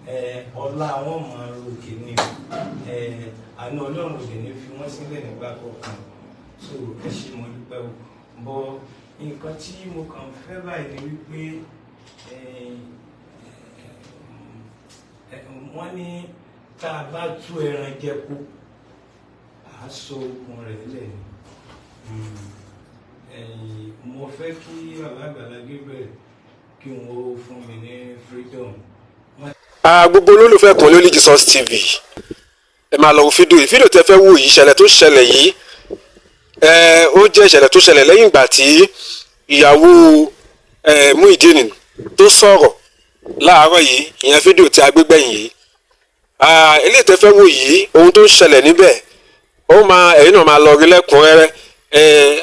Ọlá wọn máa ròkè ní o. Àánú Ọlọ́run ò dẹ̀ ní fi wọ́n sílẹ̀ nígbà kọ̀ọ̀kan. So ẹ ṣé, mo dúpẹ́ o. Bọ nǹkan tí mo kàn fẹ́ báyìí ni wípé wọ́n ní tá a bá tú ẹran jẹ kó, à á sọ okùn rẹ̀ lẹ̀ ni. Mo fẹ́ kí bàbá Àgbàlá Gabriel kí wọ́n fún mi ní freedom. Gbogbo olólùfẹ́ kan lórí Jesus TV, ẹ máa lọ wo fídíò yìí. Fídíò tẹ́ fẹ́ wò yìí, ìṣẹ̀lẹ̀ tó ṣẹlẹ̀ yìí, ó jẹ́ ìṣẹ̀lẹ̀ tó ṣẹlẹ̀ lẹ́yìn ìgbà tí ìyàwó Muyideen tó sọ̀rọ̀ láàárọ̀ yìí, ìyẹn fídíò tí a gbé gbẹ̀yìn yìí. Eléyìí tẹ́ fẹ́ wò yìí, ohun tó ń ṣẹlẹ̀ níbẹ̀, ó máa ẹ̀yin náà máa lọ rí lẹ́kùnrẹ́rẹ́.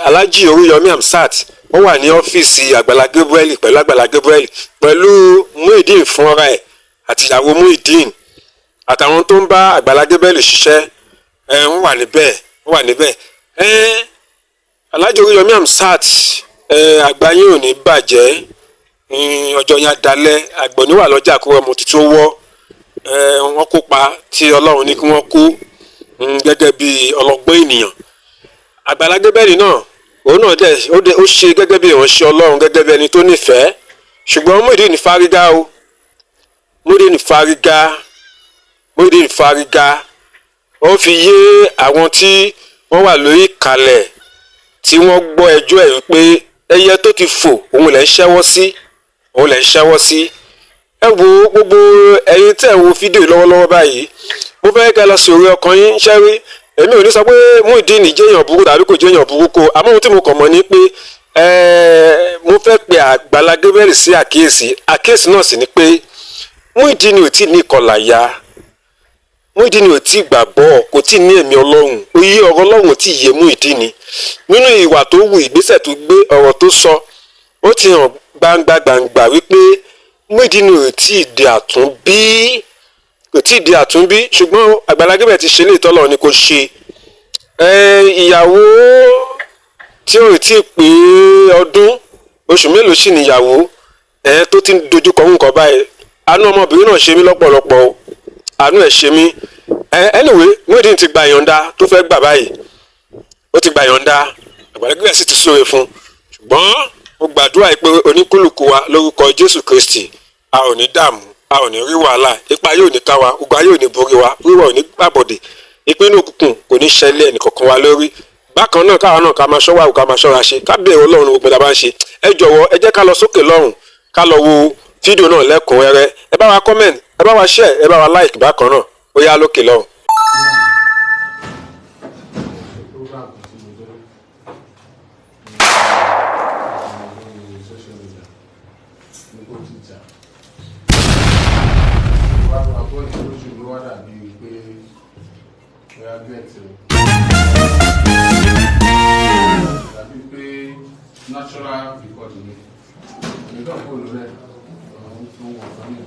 Alhaji Oríyọmí Hamzat, ó wà ní ọ́fíìsì Àgbàlá Gabriel pẹ̀lú Àgbàlá Gabriel, pẹ̀lú Muyideen fúnra ẹ̀ àti ìyàwó Muyideen àtàwọn tó ń bá Àgbàlá Gabriel ṣiṣẹ́. Wọ́n wà níbẹ̀, wọ́n wà níbẹ̀. Alhaji Oríyọmí Hamzat, àgbáyé ò ní bàjẹ́, ọjọ́ yẹn á dalẹ̀, àgbọ̀n níwà lọ́jà kó ọmọ tuntun wọ́. Wọ́n kópa tí Ọlọ́run ní kí wọ́n kó gẹ́gẹ́ bí ọlọ́gbọ́n ènìyàn. Àgbàlá Gabriel náà, òun náà dẹ̀ ó ṣe gẹ́gẹ́ bí ìránṣẹ́ Ọlọ́run, gẹ́gẹ́ bí ẹni tó nífẹ̀ẹ́. Ṣùgbọ́n Muyideen fárígá o, Muyideen fárígá, Muyideen fárígá. Ó fi yé àwọn tí wọ́n wà lórí ìkàlẹ̀ tí wọ́n gbọ́ ẹjọ́ ẹ̀ wípé ẹyẹ tó ti fò, òun lẹ̀ ń ṣẹ́wọ́ sí, òun lẹ̀ ń ṣẹ́wọ́ sí. Ẹ wo gbogbo ẹ̀yin tẹ́ ẹ̀ wo fídíò lọ́wọ́lọ́wọ́ báyìí, mo fẹ́ kẹ́ lọ sí orí ọkàn yín ṣẹ́rí. Èmi ò ní sọ pé Muyideen jẹ́ èèyàn burúkú tàbí kò jẹ́ èèyàn burúkú, àmọ́ ohun tí mo kàn mọ̀ ni pé mo fẹ́ pe Àgbàlá Gabriel sí àkíyèsí. Àkíyèsí náà sì ni pé Muyideen ò tí ì ní ìkọlà ya, Muyideen ò tí ì gbàgbọ́, kò tí ì ní ẹ̀mí Ọlọ́run, òye ọ̀rọ̀ Ọlọ́run ò tí ì yé Muyideen. Nínú ìwà tó wù, ìgbésẹ̀ tó gbé, ọ̀rọ̀ tó sọ, ó ti hàn gbangba gbangba wípé Muyideen ò tí ì di àtúnbí, kò tí ì di àtúnbí. Ṣùgbọ́n Àgbàlá Gabriel ti ṣe léètọ́ Ọlọ́run ni kò ṣe. Ìyàwó tí ò tí ì pé ọdún, oṣù mélòó sì níyàwó tó ti ń dojúkọ nǹkan báyìí. Àánú ọmọbìnrin náà ṣe mí lọ́pọ̀lọpọ̀ o, àánú ẹ̀ ṣe mí. Anyway, Muyideen ti gba ìyọ̀ǹda tó fẹ́ gbà báyìí, ó ti gba ìyọ̀ǹda, Àgbàlá Gabriel sì ti súre fún un. Ṣùgbọ́n mo gbàdúrà yìí pé oníkúlùkù wa, lórúkọ Jésù Kristi, a ò ní dààmú, a ò ní rí wàhálà, ipa yóò ní ká wa, ogun ayé ò ní borí wa, wíwọ̀ ò ní gbàbọ̀dè, ìpinnu òkùnkùn kò ní ṣẹlẹ̀ ẹnìkọ̀ọ̀kan wa lórí. Bákan náà, káwa náà ká máa ṣọ́wà, ká máa ṣọ́ra ṣe, ká bẹ̀rù Ọlọ́run gbogbo tá a bá ń ṣe. Ẹ jọ̀wọ́, ẹ jẹ́ ká lọ sókè lọ́rùn, ká lọ wo fídíò náà lẹ́kùnrẹ́rẹ́. Ẹ bá wa comment, ẹ bá wa share, ẹ bá wa like. Bákan náà, ó yá, lókè lọ́rùn. Program tí mo jẹ́ lórí social media ní Bódìjà wá abọ́ yìí, lójú mi wá dàbí pé bóyá gẹ̀ẹ́tì o, dàbí pé natural recording ni. Èmi náà kò lórí ẹ̀, àwọn tó ń wọ̀ fún mi.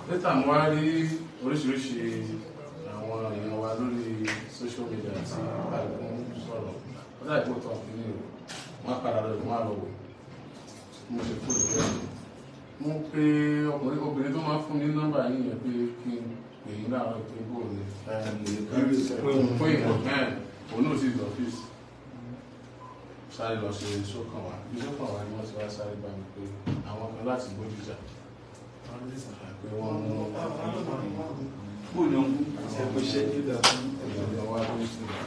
Later, mo wá rí oríṣiríṣi àwọn èèyàn wa lórí social media tí kálukú ń sọ̀rọ̀. Ó dàbí pé ó tọ̀ kí ni o, wọ́n á padà lọ, wọ́n á lọ wò. Mo ṣe kúrò lórí ẹ̀, mo pe ọkùnrin, obìnrin tó máa ń fún mi ní nọ́mbà yìí yẹn, pé kí n pè yín láàárọ̀ pé bó ni fún ìmọ̀ ẹ̀. Òun náà sì lọ ọ́fíìsì, sáré lọ ṣe sókàn wá bí sókàn wá ni wọ́n ti wá sáré bá mi pé àwọn kan láti Bódìjà pé wọ́n mú èèyàn wá lórí sí i.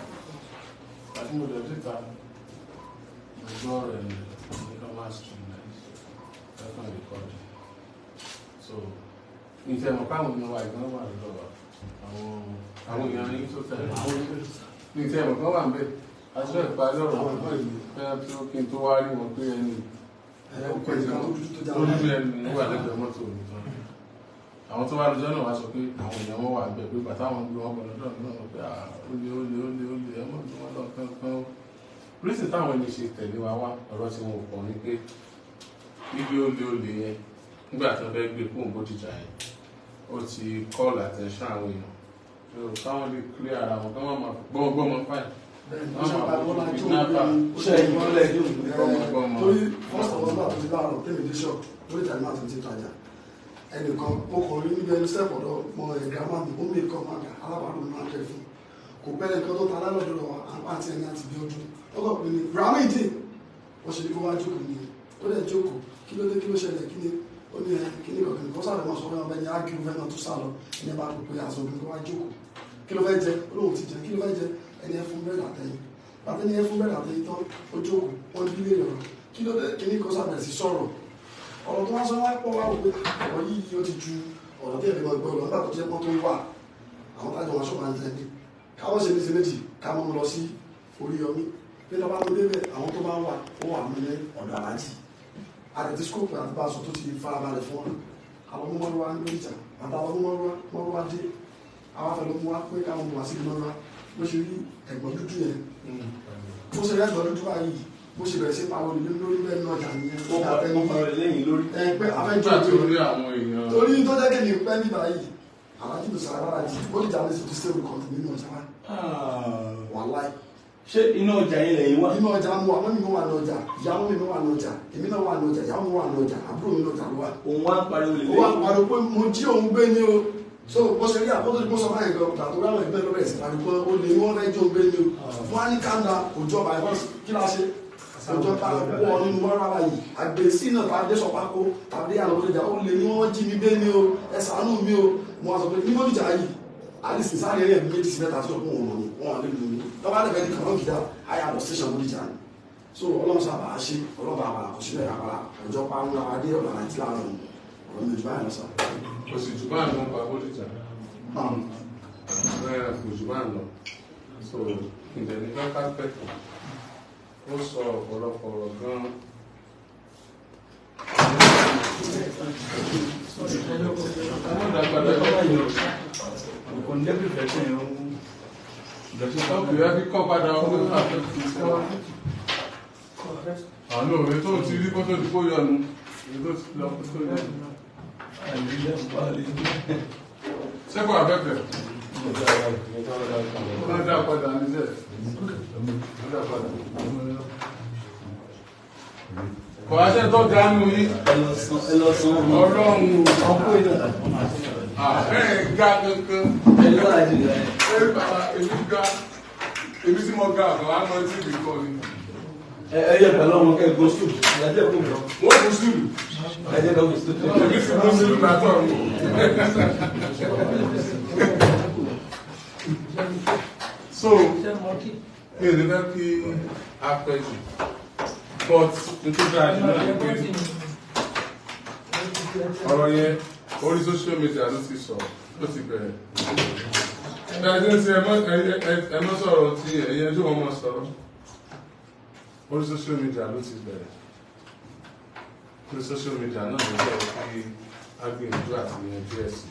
Àti mo dẹ̀ síta, mo gbọ́ ọ̀rọ̀ ẹ̀ ní ká má stream lẹ́kàn record. So ní ìtẹ̀ mọ̀ káwọn èèyàn wa ìgbọ́n wà lọ́dọ̀ wa, àwọn èèyàn yín tó tẹ̀lé, ní ìtẹ̀ mọ̀ kán wà ń bẹ̀ àti bẹ́ẹ̀ parí ọ̀rọ̀ fẹ́ tó kí n tó wá rí wọn pé ẹni tó dúdú ẹni wà lẹ́gbẹ̀ẹ́ mọ́tò mi tán. Àwọn tó wá lọ́jọ́ náà wá sọ pé àwọn èèyàn wọn wà bẹ̀, pé bàtà wọn gbé wọn bọ̀ lọ́dọ̀ mi náà pé ó lé, ó lé, ó lé, ó lé, ẹ mọ̀ bí wọ́n lọ kán. Rísì táwọn ẹni ṣe tẹ̀lé wa wá, ọ̀rọ̀ tí wọn ò pọ̀ ní pé gbígbé ó lé, ó lé yẹn nígbà tó fẹ́ gbé kóun Bódìjà yẹn, ó ti call attention àwọn èèyàn so káwọn lè clear ara wọn, káwọn máa gbọ́mọgbọ́mọ fáìn, Torí first of all, nígbà tó ti láàárọ̀ tèmi dé shop lórí ìtàgé máa ti tajà. Ẹnìkan mo kàn rí níbi ẹni step ọ̀dọ̀ mọ ẹ̀ grandma mi, ó mi kọ́ máa gà alábàárù mi máa ń jẹ fún. Kò pẹ́ lẹ́nìkan tó ta alálọ́dọ̀ wa, àǹtí ẹni àti bí ọdún. Ó kàn pé ní Ramidi, wọ́n ṣe ní kó wá jókòó ni. Ó dẹ̀ jókòó, kí ló dé, kí ló ṣẹlẹ̀, kí ni ó ní ẹ kí ni kọ̀ọ̀kan nìkan sáré máa sọ fún ọmọ ẹni ágìrú fẹ́ náà tó sá lọ. Ẹni bá pè pé aṣọ obìnrin kó wá jókòó. Kí ló fẹ́ jẹ? Ó lóun ti jẹ. Kí ló fẹ́ jẹ? Ẹni ẹ fún bẹ́ẹ̀dì àtẹ̀yìn. Bàtẹ́ ni ẹ fún bẹ́ẹ̀dì àtẹ̀yìn tán, ó jókòó, wọ́n bí lè rọ̀. Kí ló dé? Kí ni kó sábẹ̀ sí sọ̀rọ̀? Ọ̀rọ̀ tó wá sọ wá pọ̀ wá wò pé ọ̀rọ̀ yìí ó ti ju ọ̀rọ̀ tí ẹ̀rí máa gbọ́ lọ nígbà tó jẹ́ pọ́n tó wà. Àwọn tájọ wọn ṣọ́ba ń tẹ́ ní. Káwọ́ ṣe ní ṣe méjì ká mọ́ mu lọ sí Oríyọmí. Pé tó bá mú débẹ̀, àwọn tó bá wà, ó wà mú ní ọ̀dọ̀ Aláàjì. Àtẹ̀tí skóòpù àti bá aṣọ tó ti farabalẹ̀ fún wa. Àwọn ọmọ mọ́rúwá ń lórí ìjà. Àtàwọn ọmọ mọ́rúwá dé. Àwọn afẹ́ ló mú wa pé káwọn mú wa sí mọ́rúwá. Bó ṣe rí ẹ̀gbọ́n dúdú yẹn. Bó ṣe rí ẹ̀gbọ́n dúdú báyìí. Bó ṣe bẹ̀rẹ̀ sí pariwo ní lórí bẹ́ẹ̀ ní ọjà nìyẹn. Ó pariwo lẹ́yìn lórí. Ẹ pé afẹ́jọ́ Nígbà tí ó rí àwọn èèyàn. Torí tó jẹ́ kí ni pẹ́ nígbà yìí, Aláàjì ló sara aláàjì, ó lè jáde sí stable company nínú ọjà wa. Wàláì. Ṣé inú ọjà yẹn lẹ́yìn wà? Inú ọjà mu, àwọn mi wà ní ọjà, ìyàwó mi wà ní ọjà, èmi náà wà ní ọjà, ìyàwó mi wà ní ọjà, àbúrò mi ní ọjà ló wà. Òun wá ń pariwo lè Ó wá ń pariwo pé mo jí òun gbé ní o. So bó ṣe rí àkóso ìbò sọ báyìí gan, gbà tó ráwọn ẹgbẹ́ ló bẹ̀rẹ̀ sí pariwo pé ó lè wọ́n fẹ́ jí òun gbé ní o. Wọ́n á ní kánda òjò ọba ẹ̀fọ́ kí la ṣe? Òjò ta wọ nínú mọ́ra báyìí. Àgbèsí náà ta dé sọ̀pákó tàbí àlọ́ tó jà ó lè ní wọ́n jí mi gbé ní o. Ẹ ṣàánú mi o. Mo wá sọ pé ní mọ́nìjà yìí, Alice sáré rẹ̀ méjì sí mẹ́ta tí ó kún òun mọ̀ ní wọ́n lè lù mí. Lọ́ba lè fẹ́ di kànáà gidá, àyà lọ station mọ́nìjà ni. So Ọlọ́run sábà á ṣe, Ọlọ́run bá àpàlà kò sílẹ̀ àpàlà. Ọjọ́ pa ń ra adé ọ̀nà àti láàrin ọ̀rọ̀ mi ò jù báyìí lọ sá. Kò sì jù báyìí lọ pa Bódìjà. Ẹ kò jù báyìí lọ. So ǹjẹ́ ní ká pẹ́ ó sọ ọ̀pọ̀lọpọ̀ ọ̀rọ̀ gan-an. Wọ́n dàgbà dàgbà yìí. Kò ní dẹ́kun ìfẹ́ sẹ́yìn ó ń Ọkùnrin rẹ̀ fi kọ́ padà ọkùnrin náà fẹ́ fi kọ́. Àánú òwe tó ti rí kó tó di kó yọnu. Èyí tó ti lọ kó tó yọnu. Sẹ́kọ̀ àfẹ́fẹ́. Wọ́n dá padà ní sẹ́. Wọ́n dá padà. Kò wá ṣe tó dánú yín. Ẹ lọ san ọmọ. Ọlọ́run Ọkọ ìlú. ẹ̀ ga kankan. Ẹ lọ àjù rẹ̀. Ẹ bàbá èmi ga. Èmi tí mo ga àgbà wá mọ tí ìbí kọ ni. Ẹ yẹ pẹ̀lú ọmọ kẹ́ gbọ́ sùn. Ìyájẹ́ kò lọ. Wọ́n kú sùúrù. Ẹ jẹ́ ká kò sùn. Èmi sì kú sùúrù látọ̀ mi. So, mi ò ní fẹ́ kí a pẹ́ jù. But nítorí dáa jù náà ni pé ọ̀rọ̀ yẹn orí social media ló ti sọ̀rọ̀ ló ti bẹ̀rẹ̀. Ẹ ṣe ẹ mọ́ sọ̀rọ̀ tí ẹ̀yin ẹjọ́ wọn mọ̀ sọ̀rọ̀. Orí social media ló ti bẹ̀rẹ̀. Orí social media náà ló jẹ́ kí a gbìyànjú àti yanjú ẹ̀ sí.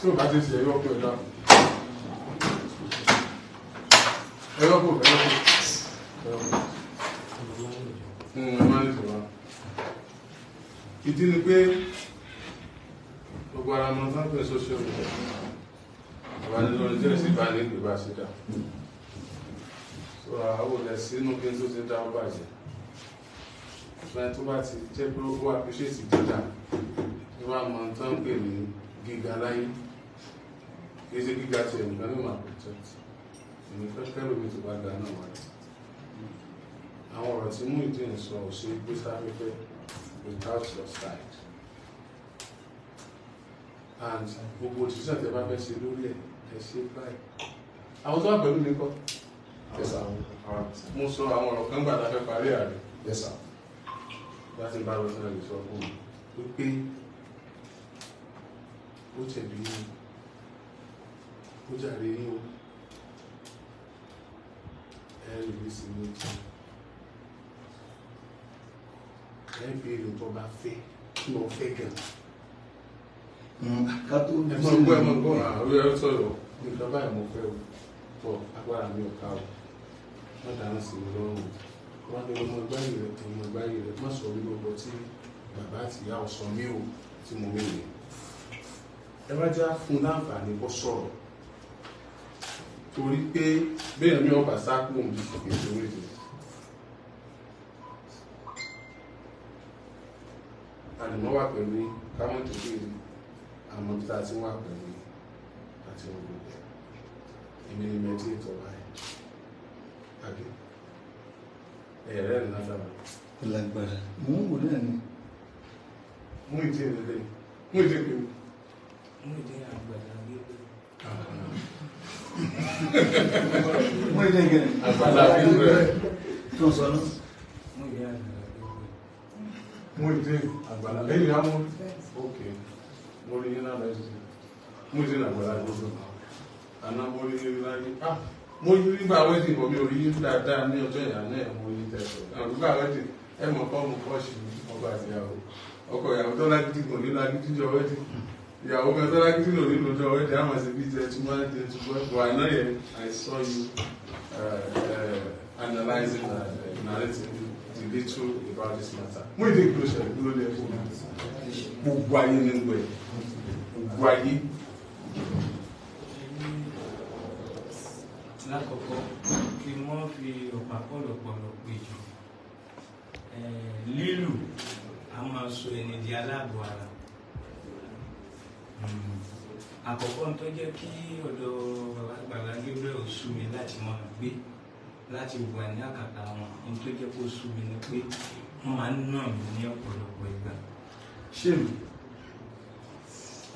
Tí ò bá ti ṣe ẹyọ́ pé náà. Ẹyọ́ kò ẹyọ́ kò. Máa ń sọ̀rọ̀. Ìdí ni pé gbogbo ara mọ tán pé social media. Ìbánilórí jẹ́ sí ìbáni ìgbà ṣe dá. So àwọn olè sínú kí n tó ti dá ó bàjẹ́. Ṣùgbọ́n tó bá ti jẹ́ pé ó appreciate dídá, tó bá mọ tán pè ní gíga láyé. Kì í ṣe gíga tiẹ̀ nìkan ló máa protect. Èmi fẹ́ kẹ́rù mi tó bá ga náà wáyé. Àwọn ọ̀rọ̀ tí Muyideen sọ ò ṣe gbé sáfẹ́fẹ́ without your side. And gbogbo òṣìṣẹ́ tẹ bá fẹ́ ṣe lórí ẹ̀ ẹ ṣe báyìí. Àwọn tó wà pẹ̀lú mi kọ́. Yes, sir. Mo sọ àwọn ọ̀rọ̀ kan gbà tá a fẹ́ parí ààrẹ. Yes, sir. Bá ti bá lọ sí ẹ̀rọ sọ fún mi wípé ó jẹ̀bi yín o, ó jàre yín o, ẹ rìlísì méjì, ẹ béèrè tó bá fẹ́ kí wọ́n fẹ́ gan. Ká tó Ẹ mọ̀ gbọ́ ẹ mọ̀ gbọ́ àwọn ẹ sọ̀rọ̀ nǹkan báyìí mo fẹ́ o, tọ́ agbára mi ò ká o, má dáná sí mi lọ́rùn o, wọ́n á ní ọmọ ìgbáyìí rẹ ọmọ ìgbáyìí rẹ má sọ orí gbogbo tí bàbá àti ìyá ọ̀sán mi ò tí mo mí nìyẹn. Ẹ bá já fún un láǹfààní kó sọ̀rọ̀ torí pé bẹ́ẹ̀ mi ọba sápò ń bí ètò orí ìdè. Àdìmọ́ wà pẹ̀lú yín, ká mọ̀ tó kiri àmọ́ bí tá a ti wà pẹ̀lú yín àti wọn gbogbo. Èmi ni mẹ́tí ètò báyìí. Àbí? Ẹ̀rẹ́ ní látara. Lágbára. Mò ń wò náà ni. Mú ìdí ìrẹ̀lẹ̀. Mú ìdí ìpinnu. Muyideen Àgbàlá Gabriel. Mú ìdí ìgẹ̀rẹ̀. Àgbàlá Gabriel. Tó ń sọ náà. Muyideen Àgbàlá Gabriel. Mú ìdí Àgbàlá. Ẹ̀yìn ni a mú. Ok. Mo rí yín lánàá ẹ̀sìn. Mú ìdí Àgbàlá Gabriel. Àná mo rí yín láyé. Ah! Mo rí nígbà wedding bọ̀ mi ò rí yín dáadáa ní ọjọ́ ìyá náà mo rí tẹ̀sán. Àwọn nígbà wedding ẹ mọ̀ kọ́ mo kọ́ sí ọkọ àti ìyàwó. Ọkọ ìyàwó tó lágídí kò ní lágídí jọ wedding. Ìyàwó kan tó lágídí lò nínú ọjọ́ wedding á máa ṣe bí gentleman gentleman. But àná yẹn I saw you analysing and narrating the little about this matter. Mú ìdí kí ló ṣẹlẹ̀ kí ló lè fún mi. Gbogbo ayé ní gbẹ. Gbogbo ayé. Lákọ̀ọ́kọ́ kí wọ́n fi ọ̀pá pọ̀lọ̀pọ̀lọ̀ pè jù. Lílù a máa sọ ẹni di aláàbọ̀ ara. Àkọ́kọ́ tó jẹ́ kí ọ̀dọ̀ bàbá Àgbàlá Gabriel sú mi láti máa gbé láti wà ní àkàtà wọn, ní tó jẹ́ kó sú mi ni pé wọ́n máa ń nà mí ní ọ̀pọ̀lọpọ̀ ìgbà. Ṣé mi?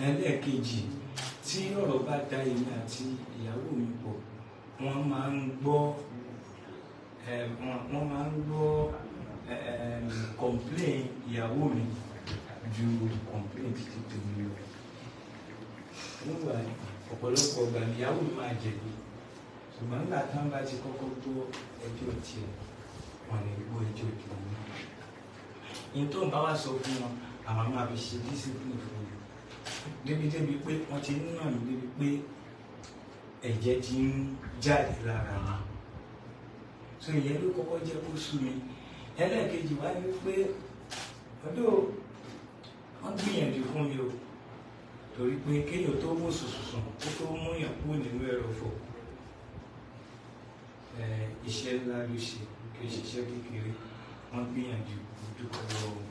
Ẹlẹ́ẹ̀kejì, tí ọ̀rọ̀ bá da èmi àti ìyàwó mi pọ̀, wọ́n máa ń gbọ́ wọ́n máa ń gbọ́ complain ìyàwó mi ju complain títí tèmi lọ. Nígbà ọ̀pọ̀lọpọ̀ ọgbà ni ìyàwó mi máa jẹ̀bi, ṣùgbọ́n nígbà tí wọ́n bá ti kọ́kọ́ gbọ́ ẹjọ́ tiẹ̀, wọ́n lè gbọ́ ẹjọ́ tèmi náà. Ìyẹn tó ń bá wá sọ fún wọn, àwọn máa fi ṣe discipline fún mi. Débi-débi pé wọ́n ti ń nà mí débi pé ẹ̀jẹ̀ ti ń jáde lára mi. So ìyẹn ló kọ́kọ́ jẹ́ kó sú mi. Ẹlẹ́ẹ̀kejì wá ní pé ọdún wọ́n gbìyànjú fún mi o, torí pé kéèyàn tó wò sùsùsùn kó tó múyàn kúrò nínú ẹrọ̀fọ̀, iṣẹ́ ńlá ló ṣe, kì í ṣiṣẹ́ kékeré. Wọ́n gbìyànjú, dúpẹ́ lọ́wọ́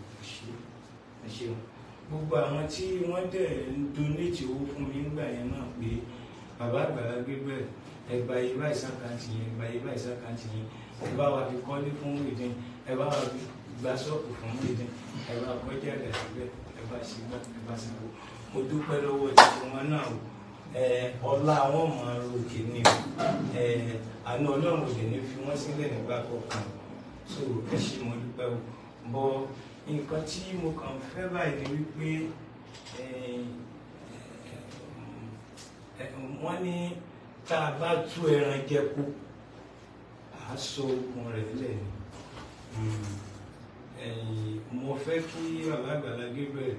ẹ ṣeun. Gbogbo àwọn tí wọ́n dẹ̀ ń donate owó fún mi nígbà yẹn náà pé bàbá Àgbàlá Gabriel ẹ gba iye báyìí sàkáǹtì yẹn, ẹ gba iye báyìí sàkáǹtì yẹn, ẹ bá wa fi kọ́lé fún Muyideen, ẹ bá wa fi gba ṣọ́ọ̀bù fún Muyideen, ẹ bá kọjá rẹ̀ síbẹ̀, ẹ bá ṣe gbá, ẹ bá ṣe gbó. Mo dúpẹ́ lọ́wọ́ títí wọn náà o. Ọlá wọn máa ròkè ni o. Àánú Ọlọ́run ò dẹ̀ ní fi wọ́n sílẹ̀ nígbà kọ̀ọ̀kan. So ẹ ṣé, mo dúpẹ́ o. Bọ́ nǹkan tí mo kàn fẹ́ báyìí ni wípé wọ́n ní tá a bá tú ẹran jẹ kú, à á sọ okùn rẹ̀ lẹ̀ ni. Mo fẹ́ kí bàbá Àgbàlá Gabriel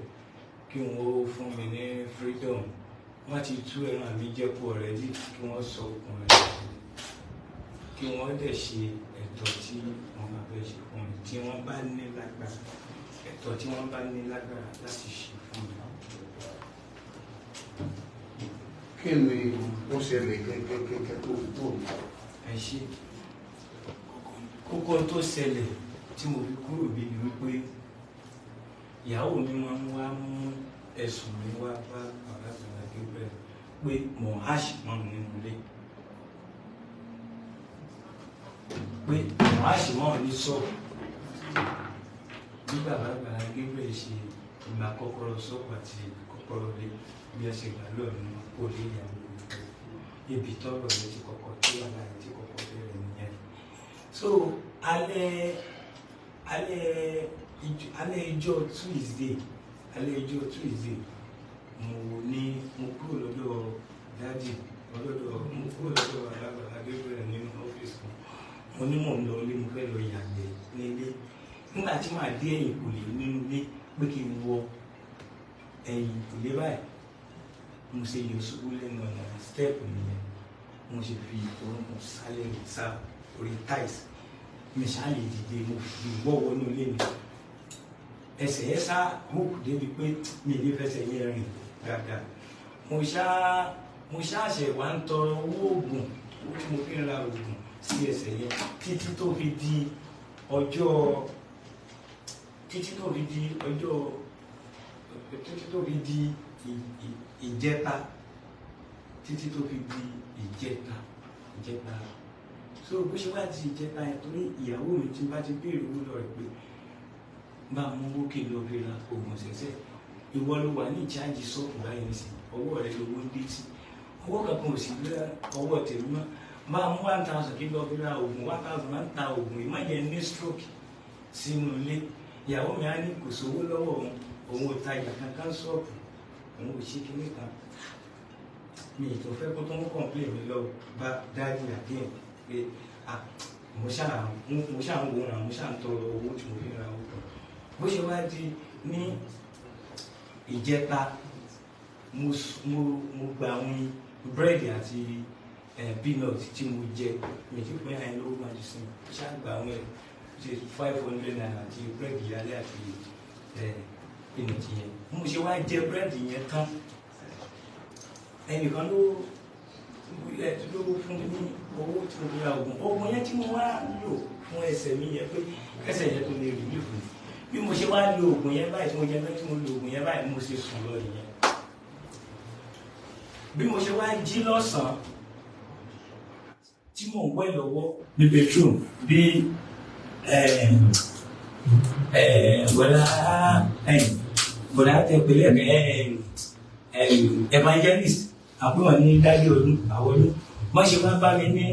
kí wọ́n fún mi ní freedom. Wọ́n ti tú ẹran mi jẹ kú already, kí wọ́n sọ okùn rẹ̀ lẹ̀, kí wọ́n dẹ̀ ṣe ẹ̀tọ́ tí wọ́n bá fẹ́ ṣe fún mi, tí wọ́n bá ní lágbára, ẹ̀tọ́ tí wọ́n bá ní lágbára láti ṣe fún mi. Kí ni ó ṣẹlẹ̀ gẹ́gẹ́gẹ́gẹ́ tó fi tó mi? Ẹ ṣe, kókó tó ṣẹlẹ̀ tí mo fi kúrò bí ni wípé ìyàwó mi máa ń wá mú ẹ̀sùn mi wá bá bàbá Àgbàlá Gabriel pé mò ń háṣì mọ́ mi nínú ilé, pé mò ń háṣì mọ́ mi ní ṣọ́ọ̀bù. Bí bàbá Àgbàlá Gabriel ṣe gba kọ́kọ́rọ́ ṣọ́ọ̀bù àti kọ́kọ́rọ́ ilé, bí ẹ ṣe gbà lọ́ọ̀ ni kò lè ìyàwó mi. Ibi tọ́rọ̀ rẹ ti kọ́kọ́ tó wà láàrin tí kọ́kọ́ bẹ̀rẹ̀ nìyẹn. So alẹ́ ijọ́ Tuesday, alẹ́ ijọ́ Tuesday, mo ní mo kúrò lọ́dọ̀ dáàdì, lọ́dọ̀ mo kúrò lọ́dọ̀ Àgbàlá Gabriel nínú ọ́fíìsì kan. Mo ní mò ń lọ ilé, mo fẹ́ lọ yàgbẹ́ nílé. Nígbà tí màá dé ẹ̀yìnkùlé nínú ilé pé kí n wọ ẹ̀yìnkùlé báyìí, mo ṣe yọ ṣubú lẹ́nu ọ̀nà step nìyẹn. Mo ṣe fi orúnkún sálẹ̀ sá orí tiles, mi ṣáà lè dìde, mo fi wọ́ wọnú ilé mi. Ẹsẹ̀ yẹn sá hook débi pé mi ò ní fẹsẹ̀ yẹn rìn dáadáa. Mo ṣáà ṣẹ̀ wá ń tọrọ owó oògùn, owó tí mo fi ń ra oògùn sí ẹsẹ̀ yẹn títí tó fi di ọjọ́, títí tó fi di ọjọ́ Títí tó fi di ìjẹta, títí tó fi di ìjẹta. So bó ṣe wá di ìjẹta yẹn, torí ìyàwó mi tí bá ti béèrè owó lọ rẹ̀ pé bá a mú owó kí n lọ fi ra oògùn ṣẹ̀ṣẹ̀, ìwọ ló wà ní ìjáàjì ṣọ́ọ̀bù báyìí nísìn, ọwọ́ rẹ lówó ń dé sí, owó kankan ò sì gbé ọwọ́ tèmi mọ́. Máa mú 1000 kí n lọ fi ra oògùn, 1000 máa ń ta oògùn yìí, má jẹ́ ní stroke sínú ilé. Ìyàwó mi á ní kò sówó lọ́wọ́ òun, òun ò tajà kankan ṣọ́ọ̀bù, òun ò ṣe kinní kan. Mi ì tó fẹ́ kó tó ń kọ̀ǹpléè mi lọ bá dáàdì àdéhùn pé mo ṣáà ń wòran, mo ṣáà ń tọrọ owó tí mo fi ra oògùn. Bó ṣe wá di ní ìjẹta, mo gba àwọn búrẹ́dì àti peanut tí mo jẹ, mi ti pín àyìn lówó máa ti sìn, ṣáà gba àwọn ẹ̀ ṣe 500 naira àti búrẹ́dì yálẹ̀ àti peanut yẹn. Mo ṣe wá jẹ búrẹ́dì yẹn tán, ẹnìkan ló fún mi ní owó tí mo fi ra oògùn. Oògùn yẹn tí mo wá lò fún ẹsẹ̀ mi yẹn pé ẹsẹ̀ yẹn tó lè rìlífù mi. Bí mo ṣe wá lo oògùn yẹn báyìí tí mo jẹ tí mo lo oògùn yẹn báyìí, mo ṣe sùn lọ nìyẹn. Bí mo ṣe wá jí lọ́sàn-án tí mò ń wẹ̀ lọ́wọ́ ní bedroom, bí bọ̀dá tẹ pẹ̀lẹ́ evangelist àpéwọ̀n ní dájú ọdún àwọn ọdún, wọ́n ṣe wá bá mi ní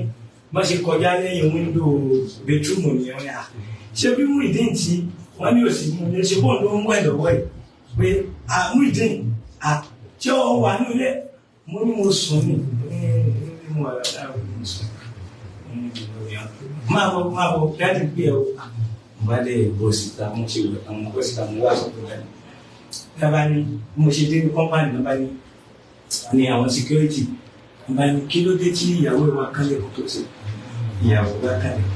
wọ́n ṣe kọjá lẹ́yìn wíńdò bedroom nìyẹn. Wọ́n ní à ṣé bí Muyideen tí wọ́n ní òsì mú ilé ṣe bóun ló ń wẹ̀ lọ́wọ́ ẹ̀ pé à Muyideen à ṣé ọ wà ní ilé? Mo ní mo sùn ní mo wà lára mo sùn máa bọ̀ dájú pé ẹ o. Mo bá dẹ̀ bọ̀ síta, mo ṣe wẹ̀ tán, mo bọ̀ síta, mo wá sọ̀tún dájú. Dábàá ní mo ṣe dé kọ́mpánì náà bá ní àwọn security bá ní kí ló dé tí ìyàwó ìwà kálẹ̀ kó tó ṣe ìyàwó bá kálẹ̀.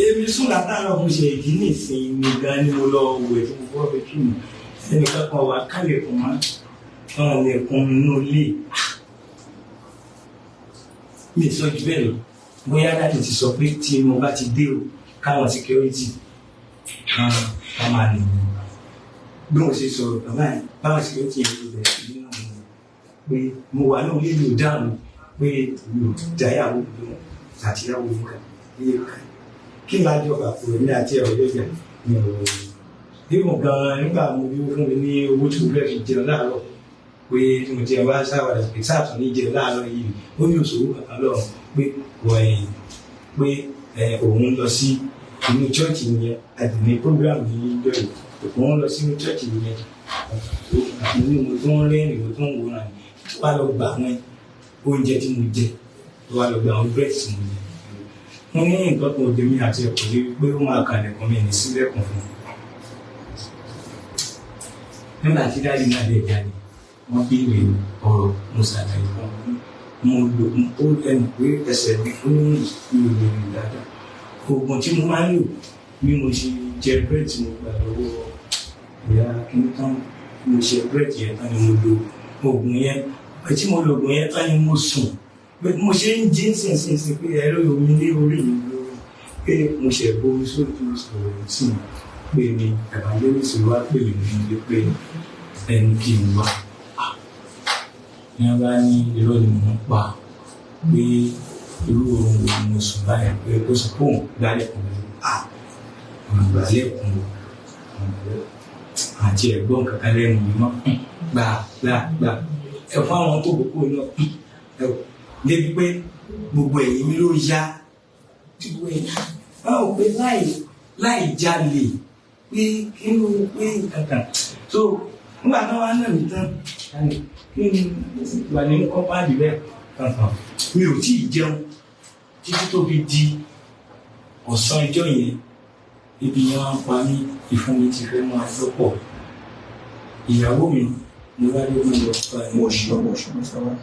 Èmi sùn látàárọ̀ mo ṣe ìdí nìsín ní gan ni mo lọ wẹ̀ tí mo fọ́ fi kí mi ẹnìkan kan wà kálẹ̀ kùn mọ́ ọ̀hún lẹ̀kùn inú ilé mi sọ jù bẹ́ẹ̀ lọ. Bóyá láti ti sọ pé tí mo bá ti dé o káwọn security kan máa nì mí. Bí mo ṣe sọ̀rọ̀ bàbá yẹn báwọn security yẹn ló bẹ̀rẹ̀ sí nínú mi pé mo wà ní ilé mi ò dáhùn pé mi ò dáyàwó mi lóhùn àti ìyàwó mi kan ní ẹ̀ka kí n lájọ bàbá mi àti ẹ̀rọ yọjà mi ò bí mo gan nígbà mo bí ó fún mi ní owó tí mo fẹ́ fi jẹun láàárọ̀ pé mo jẹun wá sáwàdà pé sáàtún ní jẹun láàárọ̀ yìí ó ní òṣòwò kankan lọ́rùn pé wọ̀nyí pé òun lọ sí inú chọ́ọ̀chì yẹn àti ní program yìí lọ́yìn òun lọ sínú chọ́ọ̀chì yẹn ní mo tó ń rẹ́rìn mo tó ń wòran tó wá lọ gbà wọn oúnjẹ tí mo jẹ tó wá lọ gbà wọn bírèdì tí mo jẹ. Mo ní nǹkan kan òde mi àti ẹ̀kọ́ lé pé ó máa kàlẹ̀kùn mi ní sílẹ̀kùn fún un. Nígbà tí dáàdi náà lè jáde wọ́n béèrè ọ̀rọ̀ mo ṣàlàyé fún un mo lò ó ẹnu pé ẹsẹ̀ mi ó ní mi ò lè rìn dáadáa. Oògùn tí mo máa ń lò bí mo ṣe jẹ bírèdì tí mo gbà lọ́wọ́ ìyá kìíní tán mo ṣe bírèdì yẹn tán ni mo lo oògùn yẹn tí mo lo oògùn yẹn tán ni mo sùn pé mo ṣe ń jí nísinsìnyí pé ẹ̀rọ omi ní orí mi lórí pé mo ṣe bomi sórí tí mo sọ̀rọ̀ sí mi pé ní evangelist wá pè mí nílé pé ẹni kí n wá ní wọ́n bá ní irọ́ ni mò ń pa pé irú oorun wo ni mo sùn báyìí pé kó sọ pé òun gbálẹ̀kùn mi òun gbálẹ̀kùn àti ẹ̀gbọ́n kankan lẹ́nu mi mọ́ gbà gbà gbà ẹ fún àwọn tó kókó náà ẹ débi pé gbogbo ẹ̀yìn mi ló yá tí gbogbo ẹ̀yìn báwo pé láì jalè pé kí ló pé kankan so nígbà tó wá náà mi tán kí ni wà ní kọ́páàdì bẹ́ẹ̀ kankan mi ò tí ì jẹun títí tó fi di ọ̀sán ijọ́ yẹn ibi yẹn wá ń pa mí ìfún mi ti fẹ́ máa lọ́pọ̀ ìyàwó mi mo bá dé mo lọ bá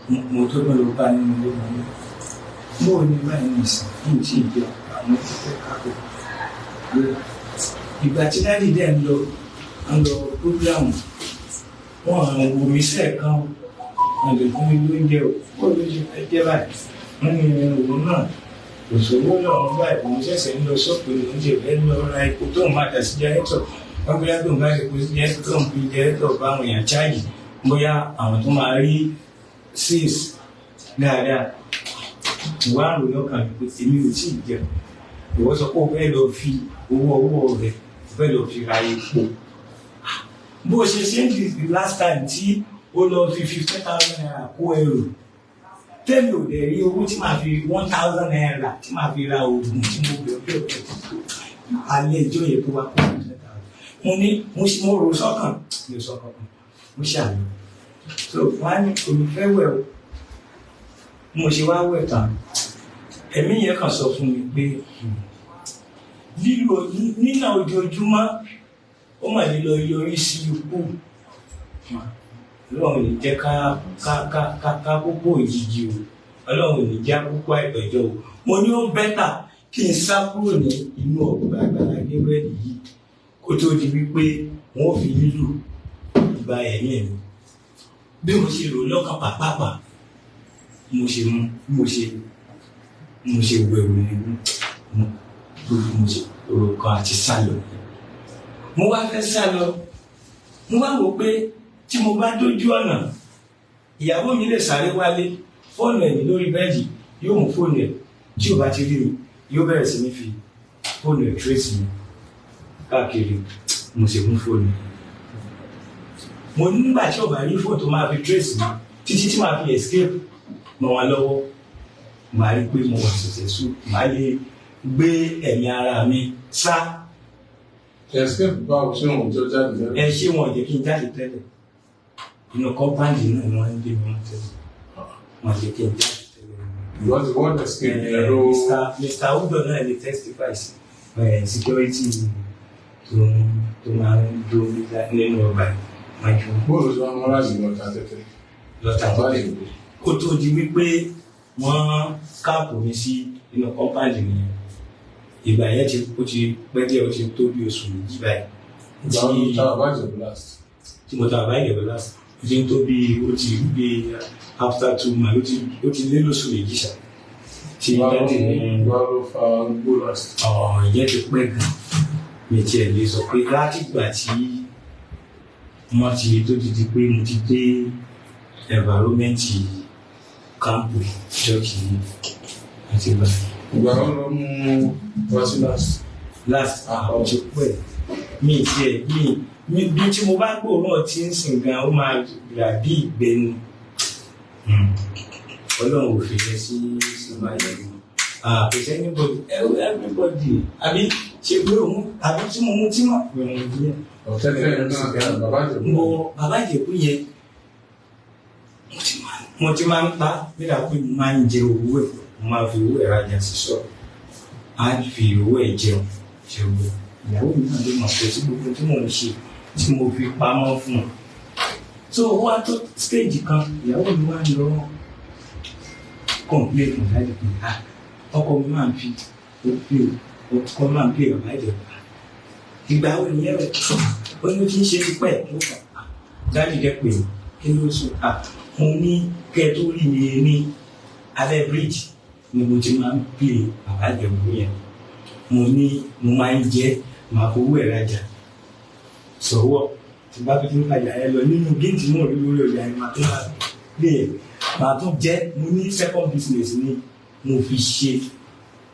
ní mo tó gbọ́n lọ bá nínú ilé mi mo ò ní báyìí ní ìsìn kí n tí ì jẹun àwọn ti fẹ́ kákò ìgbà tí dáàdì dẹ̀ ń lọ prógráàmù wọn àwọn wo mi sẹ́ẹ̀kan wọn lè fún mi lóúnjẹ o bó ló ṣe fẹ́ jẹ́ báyìí wọn ní òun náà kò sówó lọ́rùn báyìí òun ṣẹ̀ṣẹ̀ ń lọ sọ́ọ̀pù lóúnjẹ fẹ́ lọ ra epo tó máa dà sí jẹ́rẹ́tọ̀ Wọ́n bóyá tó ń bá ṣe kó sí jẹ́rẹ́tọ̀ ń fi jẹ́rẹ́tọ̀ bá àwọn èèyàn cháàjì, bóyá àwọn tó máa rí six dáadáa. Ìwà àrùn lọ́kàn mi pé èmi ò tí ì jẹun. Ìwọ sọ pé o fẹ́ lọ fi owó ọwọ́ rẹ, o fẹ́ lọ fi ra epo. Bó o ṣe ṣe ń di the last time tí ó lọ fi ₦15,000 kó ẹrù, tẹ́mi ò dẹ̀ rí owó tí màá fi ₦1,000 tí màá fi ra oògùn tí mo bẹ̀ bẹ̀ bẹ̀ alẹ́ ìjọ yẹn tó wá kó 15,000. Mo ní mo rò sọ́kàn, mi ò sọ kankan, mo ṣàlùyọ. So wọ́n á ní olùfẹ́ wẹ̀ o. Mo ṣe wá wẹ̀ tán, ẹ̀mí yẹn kàn sọ fún mi pé lílo nínà ojoojúmọ́ ó mà lè lọ yọrí sí ikú. Ọlọ́run ò ní jẹ́ ká ká ká ká ká púpọ̀ òjijì o. Ọlọ́run ò ní jẹ́ púpọ̀ àìpẹ́jọ́ o. Mo ní ó bẹ́tà kí n sá kúrò ní inú ọgbà Àgbàlá Gabriel yìí kó tó di wípé wọ́n fi lílù gba ẹ̀mí mi. Bí mo ṣe rò lọ́kàn pàápàá, mo ṣe mú mo ṣe wẹ̀wù ní mo mo ṣe rò kan àti sá lọ. Mo wá fẹ́ sá lọ, mo wá wò pé tí mo bá dójú ọ̀nà, ìyàwó mi lè sáré wálé, fóònù ẹ̀ ní lórí bẹ́ẹ̀dì, yóò mú fóònù ẹ̀, tí ò bá ti rí mi, yóò bẹ̀rẹ̀ sí ní fi fóònù ẹ̀ trace mi káàkiri. Mo sì mú fóònù ẹ̀. Mo nígbà tí ò bá rí fóònù tó máa fi trace mi títí tí màá fi escape mọ́ wọn lọ́wọ́, màá rí pé mo wà successful, màá lè gbé ẹ̀mí ara mi sá. Escape báwo? Ṣé wọn ò jọ jáde tẹ́lẹ̀? Ẹ ṣé, wọn ò jẹ́ kí n jáde tẹ́lẹ̀. Inú kọ́mpáǹdì náà ni wọ́n ń gbé mi wọ́n tẹ́lẹ̀. Wọ́n jẹ́ kí n jáde tẹ́lẹ̀. Because the word escape yẹn ló. Mr. Udo náà lè testify sí security tó máa ń dúró nínú ọgbà ìmájú. Bóòlù tí wọ́n mú láti lọ ta tẹ́tẹ́. Lọ́tà tẹ́tẹ́. Kó tó di wípé wọ́n káàpù mi sí inú kọ́mpáǹdì nìyẹn. Ìgbà yẹn ti ó ti pẹ́ díẹ̀, ó ti tó bí oṣù 2 báyìí. Ìgbà wo ló ta Bàbá Ìjẹ̀bú last? Tí mo ta Bàbá Ìjẹ̀bú last, ó ti ń tó bí ó ti bí after 2 months, ó ti lé lóṣù 2 ṣá. Tí dáàdì ní. Ìgbà wo ló fa gbó last? Ọ̀rọ̀ yẹn ti pẹ́ gan. Mi tiẹ̀ lè sọ pé láti ìgbà tí wọ́n ti tó ti di pé mo ti dé environment camp church yìí àti ìgbà. Ìgbà wo ló mú wá sí last? Last ó ti pẹ́. Mi tiẹ̀ mi bí tí mo bá gbóòórùn ọtí ń sìn gan, ó máa rà bí ìgbẹ́ ni. Ọlọ́run ò fi yẹn sí sínú ayé mi. Kò sí anybody, everybody àbí ṣe pé òun àbí tí mo mú tí mà pé òun díẹ̀. Tẹ́tẹ́ yẹn náà Bàbá Ìjẹ̀bú. Mo Bàbá Ìjẹ̀bú yẹn mo ti máa ń pa nígbà pé mo máa ń jẹ owó ẹ̀, mo máa fi owó ẹ̀ rajà sí ṣọ́ọ̀bù, á fi owó ẹ̀ jẹun jẹun. Ìyàwó mi náà ló mọ̀ pé sí gbogbo tí mò ń ṣe tí mo fi pamọ́ fún un. So ó wá tó stage kan, ìyàwó mi wá lọ complain fún dájú pé ah, ọkọ mi máa ń fi ọkọ máa ń pè Bàbá Ìjẹ̀bú. Ìgbà wo nìyẹn rẹ̀? Ó ní ó ti ń ṣe tipẹ́. Ó fà á dájú jẹ́ pé kí ló sùn? Ah, mo ní kẹ́ ẹ tó rí mi ní abẹ́ bridge ni mo ti máa ń pè Bàbá Ìjẹ̀bú yẹn. Mo ní mo máa ń jẹ, màá fowó ẹ̀ rajà sọ̀wọ́ tí bá fi ń tajà ẹ lọ nínú géètì náà rí lórí ọjà yẹn, màá tún máa pè é, màá tún jẹ́. Mo ní second business ni mo fi ṣe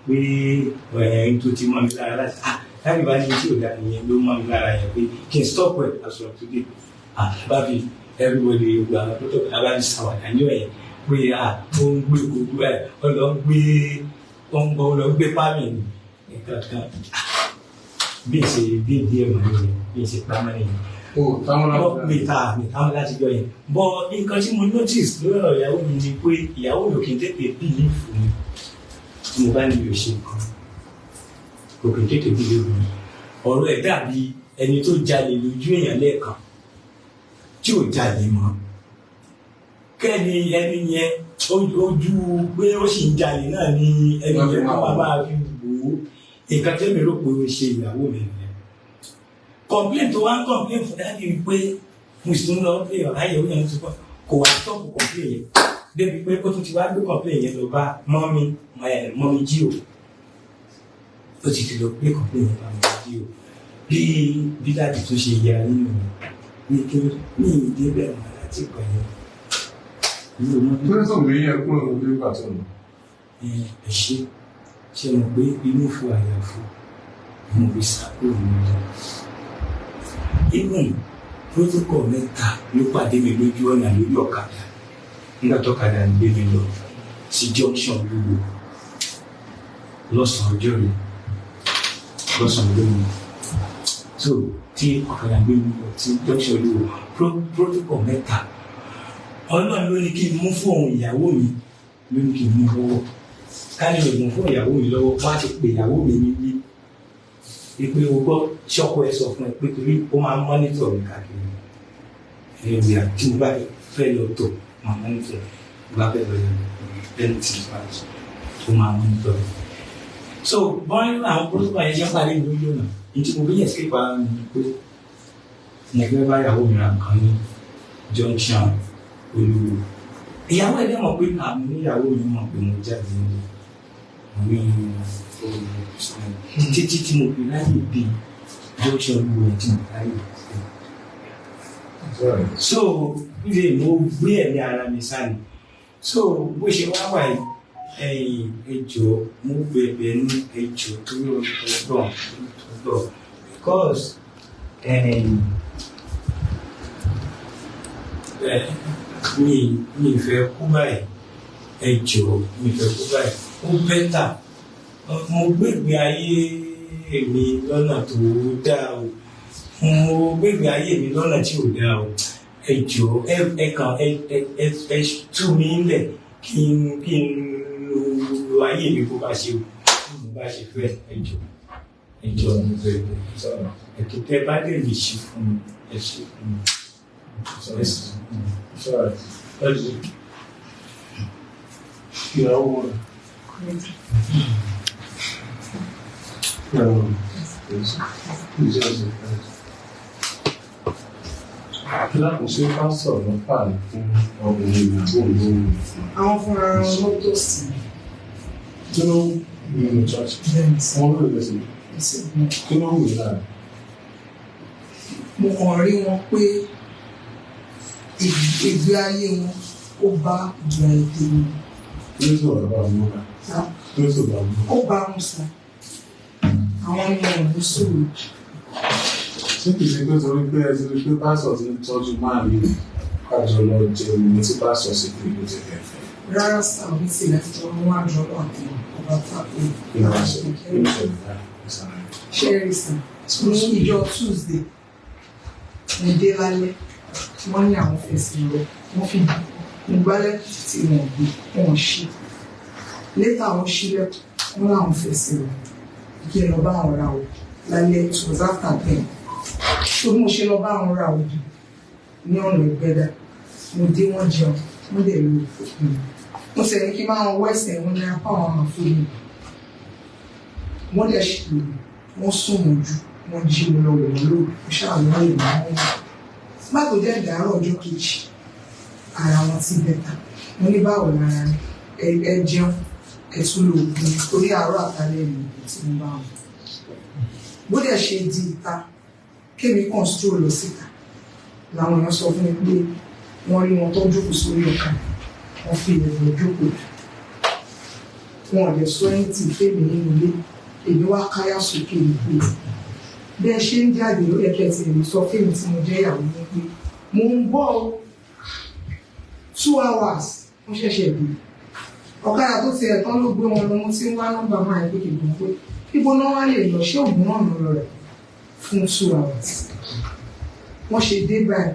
pé ẹ̀ tó ti mọ́ mi lára láti ah láti bá ní tí ò dá nìyẹn ló mọ́ mi lára yẹn pé kí n stop ẹ̀ as of today. Ah, bá fi everybody gba tó bá fi ṣàwàdà ní ọ̀yẹ́ pé ah, ó ń gbé gbogbo ẹ̀, ó lọ ń gbé, ó ń gbọ́, ó lọ ń gbé pámì ní nǹkan kan bí n ṣe bí n díẹ̀ mọ̀ nìyẹn, bí n ṣe pamọ́ nìyẹn. O táwọn Wọ́n mi ta mi táwọn láti jọ yẹn. Bọ́ nǹkan tí mo notice lórí ọ̀rọ̀ ìyàwó mi ni pé ìyàwó mi ò kì í tètè believe mi tí mo bá ní mi ò ṣe nǹkan. Kò kì í tètè believe mi. Ọ̀rọ̀ ẹ̀ dàbí ẹni tó jalè lójú èèyàn lẹ́ẹ̀kan tí ò jalè mọ́. Kẹ́ni ẹni yẹn ojú pé ó sì ń jalè náà ni ẹni yẹn kọ́ máa fi wò ó. Nǹkan tẹ́mi rò pé ó ṣe ìyàwó mi nìyẹn. Complain tó wá ń complain fún dáàdi pé mo sì tún lọ pé ọ̀rá ìyàwó yẹn ti pọ̀, kò wá stop complain yẹn débi pé ó tún ti wá gbé complain yẹn lọ bá mọ́mí mọ́mí jí o. Ó ti ti lọ gbé complain yẹn bá mọ́mí jí o. Bí bí dáàdì tó ṣe yà nínú mi ní kí ní ìdébẹ̀ mọ́ láti gbà yẹn. Mi ò mọ bí Kí ló tó gbé yẹn kúrò nílé nígbà tó ń lọ? Ẹ ṣe ṣe mọ̀ pé inú fu àyàfu mo fi sá kúrò nílé. Even protocol mẹ́ta ló pàdé mi lójú ọ̀nà lórí ọ̀kadà nígbà tọ́kadà ń gbé mi lọ sí junction Olúwo lọ́sàn-án ọjọ́ yìí, lọ́sàn-án ọjọ́ yìí. So tí ọ̀kadà ń gbé mi lọ sí junction Olúwo, protocol mẹ́ta, Ọlọ́run ló ní kí n mú fóun ìyàwó mi, ló ní kí n mú lọ́wọ́. Ká ní ògùn fún ìyàwó mi lọ́wọ́, wọ́n á ti pè ìyàwó mi nílé pé o gbọ́ ṣọ́kọ ẹ sọ fún ẹ pé torí ó máa ń mọ́nítọ̀ mi káàkiri ẹ̀rì tí mo bá fẹ́ lọ tọ̀ máa mọ́nítọ̀ mi, bá fẹ́ lọ yẹn lẹ́nu tí mo bá sọ ó máa mọ́nítọ̀ mi. So bọ́n àwọn protocol yẹn ṣe ń parí lójú ọ̀nà ní tí mo bí escape ara mi ni pé mo fẹ́ bá ìyàwó mi ra nǹkan ní junction Olúwo. Ìyàwó ẹ̀ dẹ̀ mọ̀ pé àmì níyàwó mi mọ̀ pé mo jáde nílé mo ní títí tí mo fi ráyè dé junction Olúwo yẹn tí mo ráyè dé. So ilé mo gbé ẹ̀mí ara mi sáré. So bó ṣe wá wà yìí, ẹ̀yin ẹ jọ̀ọ́, mo bẹ̀bẹ̀ ní ẹ jọ̀ọ́ torí Ọlọ́run lọ because mi fẹ́ kú báyìí, ẹ jọ̀ọ́, mi fẹ́ kú báyìí. Ó bẹ́tà mo gbégbé ayé mi lọ́nà tó dáa o, mo gbégbé ayé mi lọ́nà tí ò dáa o. Ẹ jọ̀ọ́, ẹ kàn ẹ tú mi lẹ̀ kí n lo ayé mi bó bá ṣe bó bá ṣe fẹ́. Ẹ jọ̀ọ́, ẹ jọ̀ọ́, mo fẹ́ ètò tẹ bá lè lè ṣe fún mi, ẹ ṣe fún mi, ẹ ṣe fún mi. Ẹ jọ̀ọ́. Ìyàwó rẹ̀. Ìyàwó rẹ̀. Lákùn ṣe pásítọ̀ ló pàdé fún ọkùnrin ìgbà tó ń lóhùn. Àwọn fúnra wọn ló tó sí. Kí ló ń nínú church? Bẹ́ẹ̀ni sá. Wọ́n lè lẹ́sìn. Kí ló ń wù lára? Mo kàn rí wọn pé ìgbé ayé wọn ó bá ìgbé ayé tèmi. Kí ló sọ̀rọ̀ bá wọn múra? Kí ló sọ̀rọ̀ bá wọn múra? Ó bá wọn sá. Àwọn ni wọn ò ní sùúrù. Ṣé kìí ṣe pé torí pé ẹ ti rí pé pásítọ̀ ti ń tọ́jú máa yìí kájọ lọ jẹun ní tí pásítọ̀ ṣe kiri ló ti fẹ́ fẹ́? Rárá sá, òun sì láti tọrọ wọn àjọ àti ọba tápò. Kí ló wá ṣe? Kí ló ṣẹlẹ̀ lára? Ṣé ẹ rí sá, ní ìjọ Tuesday, mo dé lálẹ́, wọ́n ní àwọn fẹ̀sìn lọ, wọ́n fi mo gbálẹ̀ títí wọn gbé, wọn ṣí. Létà wọn ṣílẹ̀kùn, wọ́n láwọn fẹ̀sìn lọ. Kí n lọ bá àwọn ra o lálẹ́, it was after 10. So bí mo ṣe lọ bá àwọn ra ògùn ní ọ̀nà Ìgbẹ́dà, mo dé, wọ́n jẹun, wọ́n dẹ̀ lo òògùn. Mo sì ní kí n máa wọ ẹsẹ̀ wọn ní apá àwọn àfọyín. Wọ́n dẹ̀ ṣe lò, wọ́n sùn mọ́jú, wọ́n jí mi lọ wọ̀ wọ́n lóru, mo ṣáà lọ wò wọ́n wọ́n. Má tó jẹ́ ìdárọ̀ ọjọ́ kejì, ara wọn ti bẹ̀tà. Mo ní báwo lára ẹ jẹun, ẹ tún lo òògùn torí àárọ̀ àtàlẹ́ ìlú tí mo bá wọn. Bó dẹ̀ ṣe di ìta, kémi kàn stroll lọ síta làwọn èèyàn sọ fún mi pé wọ́n rí wọn tó jókòó sórí ọ̀kadà, wọ́n fi ẹ̀gbọ́n jókòó, wọn ò lè sọ ẹni tí fèmí nínú ilé. Èmi wá káyà sókè ní pé bí ẹ ṣe ń jáde ló yẹ kí ẹ ti lè sọ fèmí tí mo jẹ́ ìyàwó mi pé mo ń bọ̀ o. 2 hours wọ́n ṣẹ̀ṣẹ̀ dé. Ọ̀kadà tó ti ẹ̀tàn ló gbé wọn lọ. Mo ti ń wá nọ́mbà máa ń pè kí gbọ́n pé ibo náà wá lè lọ, ṣé òògùn náà lọ rẹ̀ fún 2 hours. Wọ́n ṣe dé báyìí,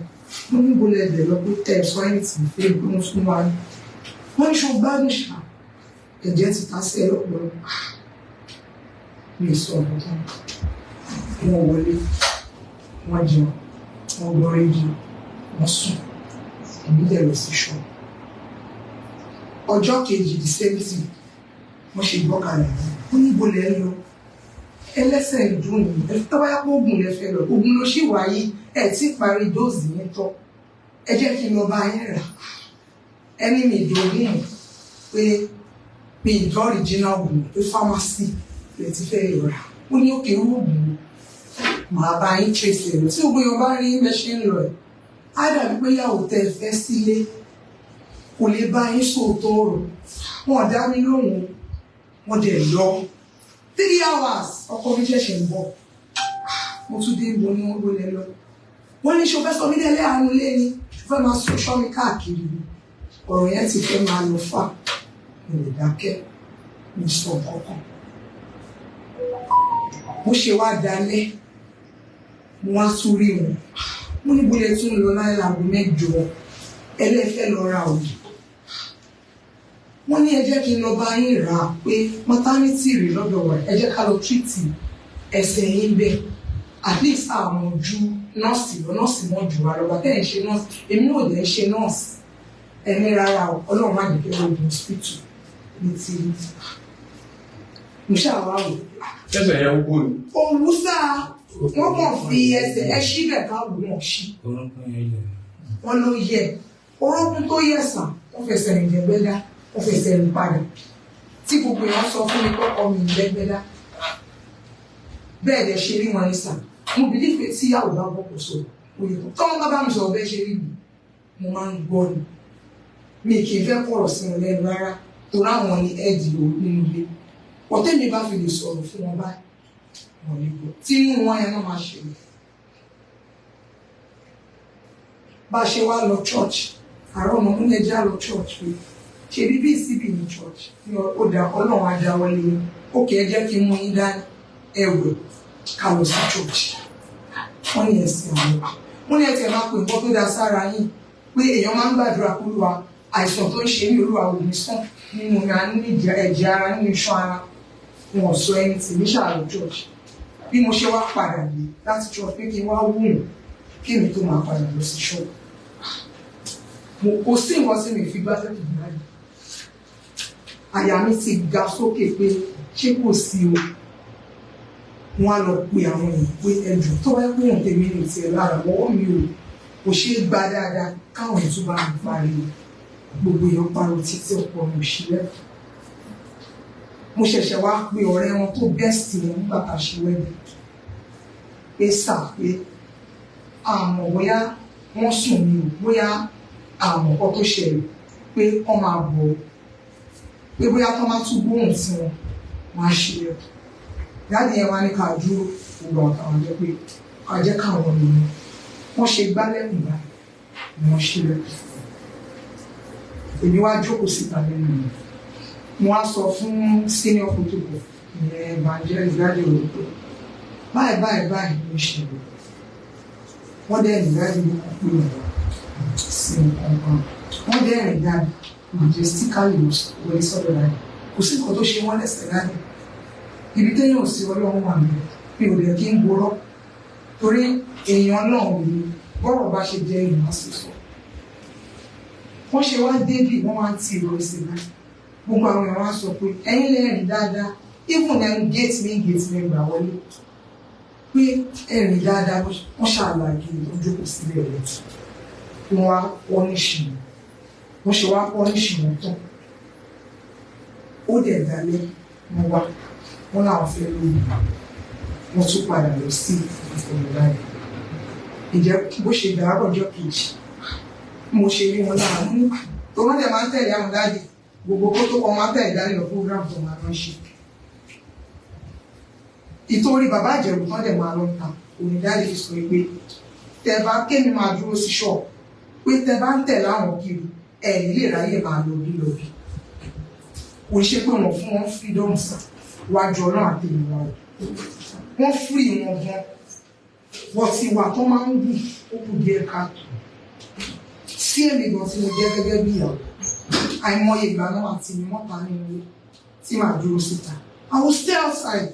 mo ní bo lẹ́dẹ̀ lọ pé tẹ́ ẹ sọ ẹni tí mo fẹ́ pé wọ́n tún wá ní. Wọ́n ní ṣo gbádùn ṣá, ẹ̀jẹ̀ ti ta sí ẹ lọ́pọ̀lọpọ̀. Mi ò sọ ọ̀pọ̀ tán. Wọ́n wọlé, wọ́n jẹun, wọ́n gbọ́ rédíò, wọ́n sùn. Èmi dẹ̀ lọ sí ṣọ́ọ̀bù. Ọjọ́ kejì, the same thing, wọ́n ṣe gbọ́kànlá. Ó ní bo lẹ́ ń lọ, ẹlẹ́sẹ̀ ìdùn ní tó bá yá pé oògùn lẹ fẹ́ lọ, oògùn ló ṣì wáyé, ẹ tí parí dóòsì yẹn tán, ẹ jẹ́ kí n lọ bá yín rà. Ẹni mi ìdògùn pé mi ìdó original oògùn pé pharmacy lẹ ti fẹ́ rà. Ó ní òkè oògùn Màá bá yín trace ẹ̀ lọ. Tí gbogbo èèyàn bá rí bẹ́ ṣe ń lọ ẹ̀, á dàbí pé ìyàwó tẹ́ ẹ fẹ́ sílé kò lè bá yín sòótọ́ ọ̀rọ̀. Wọn dá mi lóhùn, wọn dẹ̀ lọ. 3 hours ọkọ mi ṣẹ̀ṣẹ̀ ń bọ̀. Mo tún dé, ibo ni wọ́n gbólẹ̀ lọ? Wọ́n ní ṣo fẹ́ sọ mí délé àánú lé ni, ṣo fẹ́ máa sọ ṣọ́ mi káàkiri ni? Ọ̀rọ̀ yẹn ti fẹ́ máa lọ fà. Mo lè dákẹ́, mi sọ kankan. Mo ṣe wá dalẹ̀, mo wá tún rí wọn. Mo ní bóyá tún lọ láyé aago 8, ẹlẹ́fẹ́ lọ ra òògùn. Wọ́n ní ẹ jẹ́ kí n lọ bá yín rà á, pé maternity rè lọ́dọ̀ wa, ẹ jẹ́ ká lọ treat ẹsẹ̀ yín bẹ́ẹ̀. At least àwọn ojú nọ́ọ̀sì lọ, nọ́ọ̀sì mọ́ jù wá lọ, bàtẹ́ ẹ̀ ń ṣe nọ́ọ̀sì, èmi náà dẹ̀ ń ṣe nọ́ọ̀sì. Ẹni rárá o, Ọlọ́run má jẹ́ kí wọ́n gun hospital ní ti mo ṣáà wá wò. Ṣẹ̀ṣẹ̀ yẹn wú ni. Òwú sáà, wọ́n kàn fi ẹsẹ̀ ẹ síbẹ̀ ká wù wọ́n sí. Orúnkún yẹn yẹ. Wọ́n ló yẹ orókún tó yẹ sàn, wọ́n fẹsẹ̀ rìn dẹ́gbẹ́dá, wọ́n fẹsẹ̀ rìn padà, tí gbogbo èèyàn sọ fún mi kọ́kọ́ mi dẹ́gbẹ́dá. Bẹ́ẹ̀ dẹ̀ ṣe rí wọn ní sàn. Mo bìlí pé tíyàwó bá bọ́ kò sọ̀rọ̀ òye kan tọ́wọ́n bá bá mi sọ̀rọ̀, bẹ́ẹ̀ ṣe rí mi, mo máa ń gbọ́ ni. Mi kì í fẹ́ kọ̀rọ̀ sí wọn lẹ́nu rárá, torí àwọn ni ẹ̀ẹ́dì nínú ilé. Ọ̀tẹ́ mi bá fi lè sọ̀rọ̀ fún wọn báyìí, wọn ní gbọ́. Tí inú wọn yẹn náà máa ṣe lọ. Bá a ṣe wá lọ church àárọ̀, ọmọ múlẹ̀ já lọ church pé ṣe bíbí ìsíbì ní church ní ó dá Ọlọ́run á dá wọlé. Ókè, ẹ jẹ́ kí n mú yín dání, ẹ̀wẹ̀, ká lọ sí church. Wọ́n ní ẹ̀sìn àwọn, wọ́n ní ẹ̀tẹ̀ máa pè nǹkan tó dáa sára yín, pé èèyàn máa ń gbàdúrà kúlúwa àìsàn tó ń ṣe ní Olúwa ò ní sàn nínú mi, nínú ẹ̀jẹ̀ ara, nínú iṣan ara. Wọn ò sọ ẹni tì mí ṣàlọ church. Bí mo ṣe wá padà dé láti church pé kí n wá wù mí kí èmi tó máa padà lọ sí ṣọ́ọ̀bù, mo kò sí nǹkan tí mi fi gbá sẹ́kù báyìí. Àyà mi ti ga sókè pé ṣé kò sí o. Wọn á lọ pe àwọn èèyàn pé ẹjọ́ tó bá kó òun tèmi ní tiẹ̀ lára ọwọ́ mi ò kò ṣeé gba dáadáa, káwọn èèyàn tó bá mi pariwo. Gbogbo èèyàn pariwo títí, ọ̀pọ̀ mi ò ṣílẹ̀. Mo ṣẹ̀ṣẹ̀ wá pe ọ̀rẹ́ wọn tó best wọn nígbà tá a ṣe wedding pé sà, pé àmọ́ bóyá wọ́n sùn ní o, bóyá àmọ́ ọkọ tó ṣẹlẹ̀, pé kọ́ máa bọ̀ ọ́, pé bóyá tó máa tún gbóhùn sí wọn, wọ́n á ṣe é. Daddy yẹn wá ní ká dúró, gbogbo àtàwọn jẹ́ pé ká jẹ́ káwọn lòun. Wọ́n ṣe gbálẹ́kùn báyìí ni wọ́n ṣe lẹ́kùn fún mi. Èmi wá jókòó síta lẹ́nu mi. Mo wá sọ fún senior protocol, ìyẹn evangelist daddy olùkọ́, báyìí báyìí báyìí ló ṣẹlẹ̀. Wọ́n dẹ̀ ní daddy ló kọ́ pé wọ́n sí nǹkan kan. Wọ́n dẹ̀ rìn daddy majestically wọlé sọ́dọ̀ daddy. Kò sí nǹkan tó ṣe wọ́n lẹ́sẹ̀ daddy. Ibi téèyàn ò sí, Ọlọ́run wà mí. Mi ò dẹ̀ kí ń gbọ́rọ̀, torí èèyàn náà ò ní bọ́rọ̀ bá ṣe jẹ́ ìmọ̀ sísọ. Wọ́n ṣe wá débì, wọ́n wá ń ti ìrọ̀ sí báyìí. Gbogbo àwọn èèyàn wá sọ pé ẹ̀yin lè rìn dáadáa, even ẹnu gate main gate ní gbà wọlé, pé ẹ̀rìn dáadáa. Wọ́n ṣàlàyé, ojú kò sílẹ̀ rẹ̀. Wọ́n wá punish wọn. Wọ́n ṣe wá punish wọn tán, ó dẹ̀ dalẹ̀, wọ́n wá, wọ́n làwọn fẹ́ lóyún. Wọ́n tún padà lọ sí ìfọ̀rọ̀ báyìí. Ìjẹ́ bó ṣe dàárọ̀ ọjọ́ kejì, mo ṣe rí wọn láàánú tó wọ́n dẹ̀ máa ń tẹ̀lé àwọn daddy, gbogbo kó tó kọ́ máa ń tẹ̀lé daddy lọ program tó máa lọ ṣe. Ìtorí bàbá Ìjẹ̀bù tán dẹ̀ máa lọ ta òní, daddy fi sọ pé tẹ bá kémi máa dúró sí ṣọ́ọ̀bù, pé tẹ bá ń tẹ̀lé àwọn kiri, ẹ̀ nílé ráyè máa lọ bí lọ bí. Kò ṣe pé wọ́n fún wọn freedom sà, wájú Ọlọ́run àti ìwà o, wọ́n free wọn gan. Wọ́n ti wà tó máa ń wù, ó kù díẹ̀ káàtó sí èmi gan tí mo jẹ́ gẹ́gẹ́ bí ìyàwó. Àìmọye ìgbà náà àti mi mọ́ta nínú ilé tí màá dúró síta. I will stay outside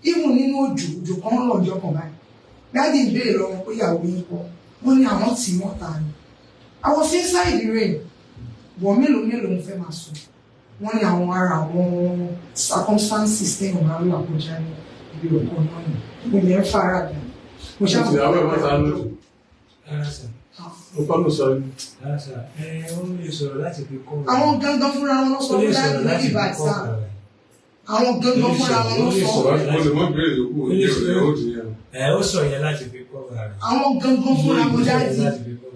even nínú òjò. Òjò kan ń rọ̀ ọjọ́ kan báyìí. Daddy ìbéèrè lọ́wọ́ pé ìyàwó yín kọ́? Wọ́n ní àwọn tì mọ́ta ni. I was inside the rain. Wọ́n mélòó mélòó mo fẹ́ máa sùn. Wọ́n ní àwọn ara àwọn circumstances téèyàn máa ń là kọjá ní ibi ọkọ náà ni mo lè ń fara dà. Mo ṣáà Ìyàwó ẹ̀ mọ́ta lójú. Rárá sà. Ó kọ́ ló sọ ni. Rárá sà, ẹ ó lè sọ̀rọ̀ láti fi kọ́ Àwọn gangan fúnra wọn lọ sọ Ó lè fún sọ̀rọ̀ dáàbì láti ní fi ìbàdí kọ́ sáà ọ̀rọ̀ rẹ̀. Àwọn gangan fúnra wọn ló sọ. Mo lè mọ béèrè yòókù ní ìrọ̀lẹ́ ó di yẹn. Ẹ ó sọ yẹn láti fi kọ́ ara rẹ̀. Àwọn gangan fúnra wọn, daddy,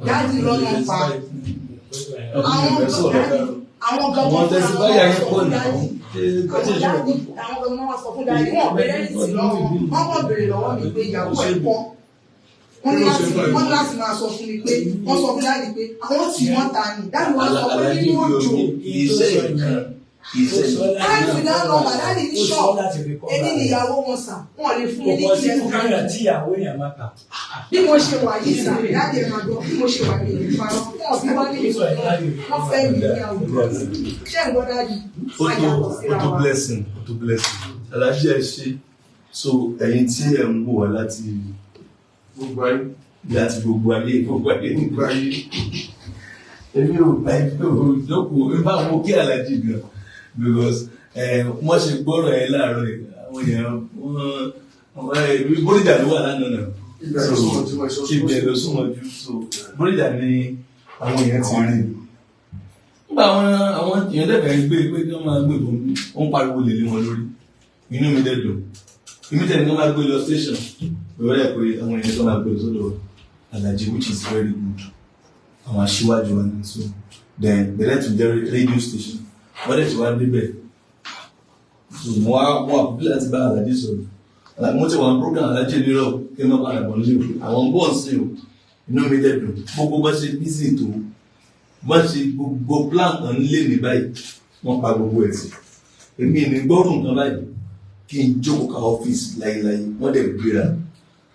daddy lọ́nà pa. Àwọn àwọn gangan Àwọn fúnra tẹsífáyà wọn yẹn sọ pọ̀ fún náà. daddy. Àwọn daddy, àwọn gangan wọn sọ fún daddy, wọn ò béèrè ní tì lọ́wọ́ wọn, kàn béèrè lọ́wọ́ mi pé ìyàwó ẹ̀ kọ́. Wọ́n ní láti máa sọ fún mi pé wọ́n sọ fún daddy pé àwọn tí wọ́n ta ni. Daddy wọ́n sọ pé Alájí nínú òjò iṣẹ́ ìkan iṣẹ́ táìmù ìdáná daddy ní Ó sọ ṣọ́ọ̀bù láti fi kọ́ èmi ara rẹ̀. nìyàwó wọn sà, wọn lè fún Kò mi ní bọ́ kí sí ẹ káyà tí ìyàwó èèyàn máa kà. Bí mo ṣe wà yìí sà, daddy, ẹ̀ máa gbọ́, bí mo ṣe wà yìí ìfarọ́ wọn bí wọ́n ní wọ́n fẹ́ mi ní àwùjọ. Ṣé ń gbọ́, daddy? Ó tó Àyàtọ̀ ó síra tó wa. blessing, ó tó blessing. Alájí, ẹ ṣe. So ẹ̀yin tí ẹ ń wò wá láti Gbogbo ayé. Láti gbogbo ayé, gbogbo ayé. Gbogbo ayé. Èmi ò bá ẹgbẹ́ ò jókòó ẹ bá wo kí alájí gan because wọ́n ṣe gbọ́rọ̀ ẹ láàárọ̀ yìí, àwọn èèyàn wọ́n Bódìjà ló wà lánàá náà. Ibẹ̀ ló súnmọ́ jù, ẹ̀ṣọ́. Ibẹ̀ ló súnmọ́ jù. So Bódìjà ni àwọn èèyàn ti rí nígbà àwọn èèyàn dẹ̀ fẹ́ gbé pé kí wọ́n máa gbé bọ̀, wọ́n pariwo lè lé wọn lórí. Inú mi dẹ̀ dùn. Èmi tẹ̀ ní wọ́n máa gbé lọ station lórí ẹ̀ pé àwọn èèyàn tó máa gbé lọ sọ́dọ̀ Alhaji, which is very good. Àwọn aṣíwájú wa ní. So then bẹ̀rẹ̀ tó jẹ́ radio station, wọ́n dẹ̀ ti wá débẹ̀. So mo wá bí láti bá Alhaji sọ̀rọ̀. Mo ti wà ní program Alhaji nírọ̀ kí n má padà bọ̀ nílé o. Àwọn bọ̀ ń sìn o. Inú mi dẹ̀ dùn. Gbogbo bá ṣe busy tó, bá ṣe gbogbo plan kan lé ní báyìí, wọ́n pa gbogbo ẹ̀ sí. Èmi ní gbọ́rùn kan báyìí kí n jókòó ka ọ́fíìsì láyéláyé. Wọ́n dẹ̀ gbéra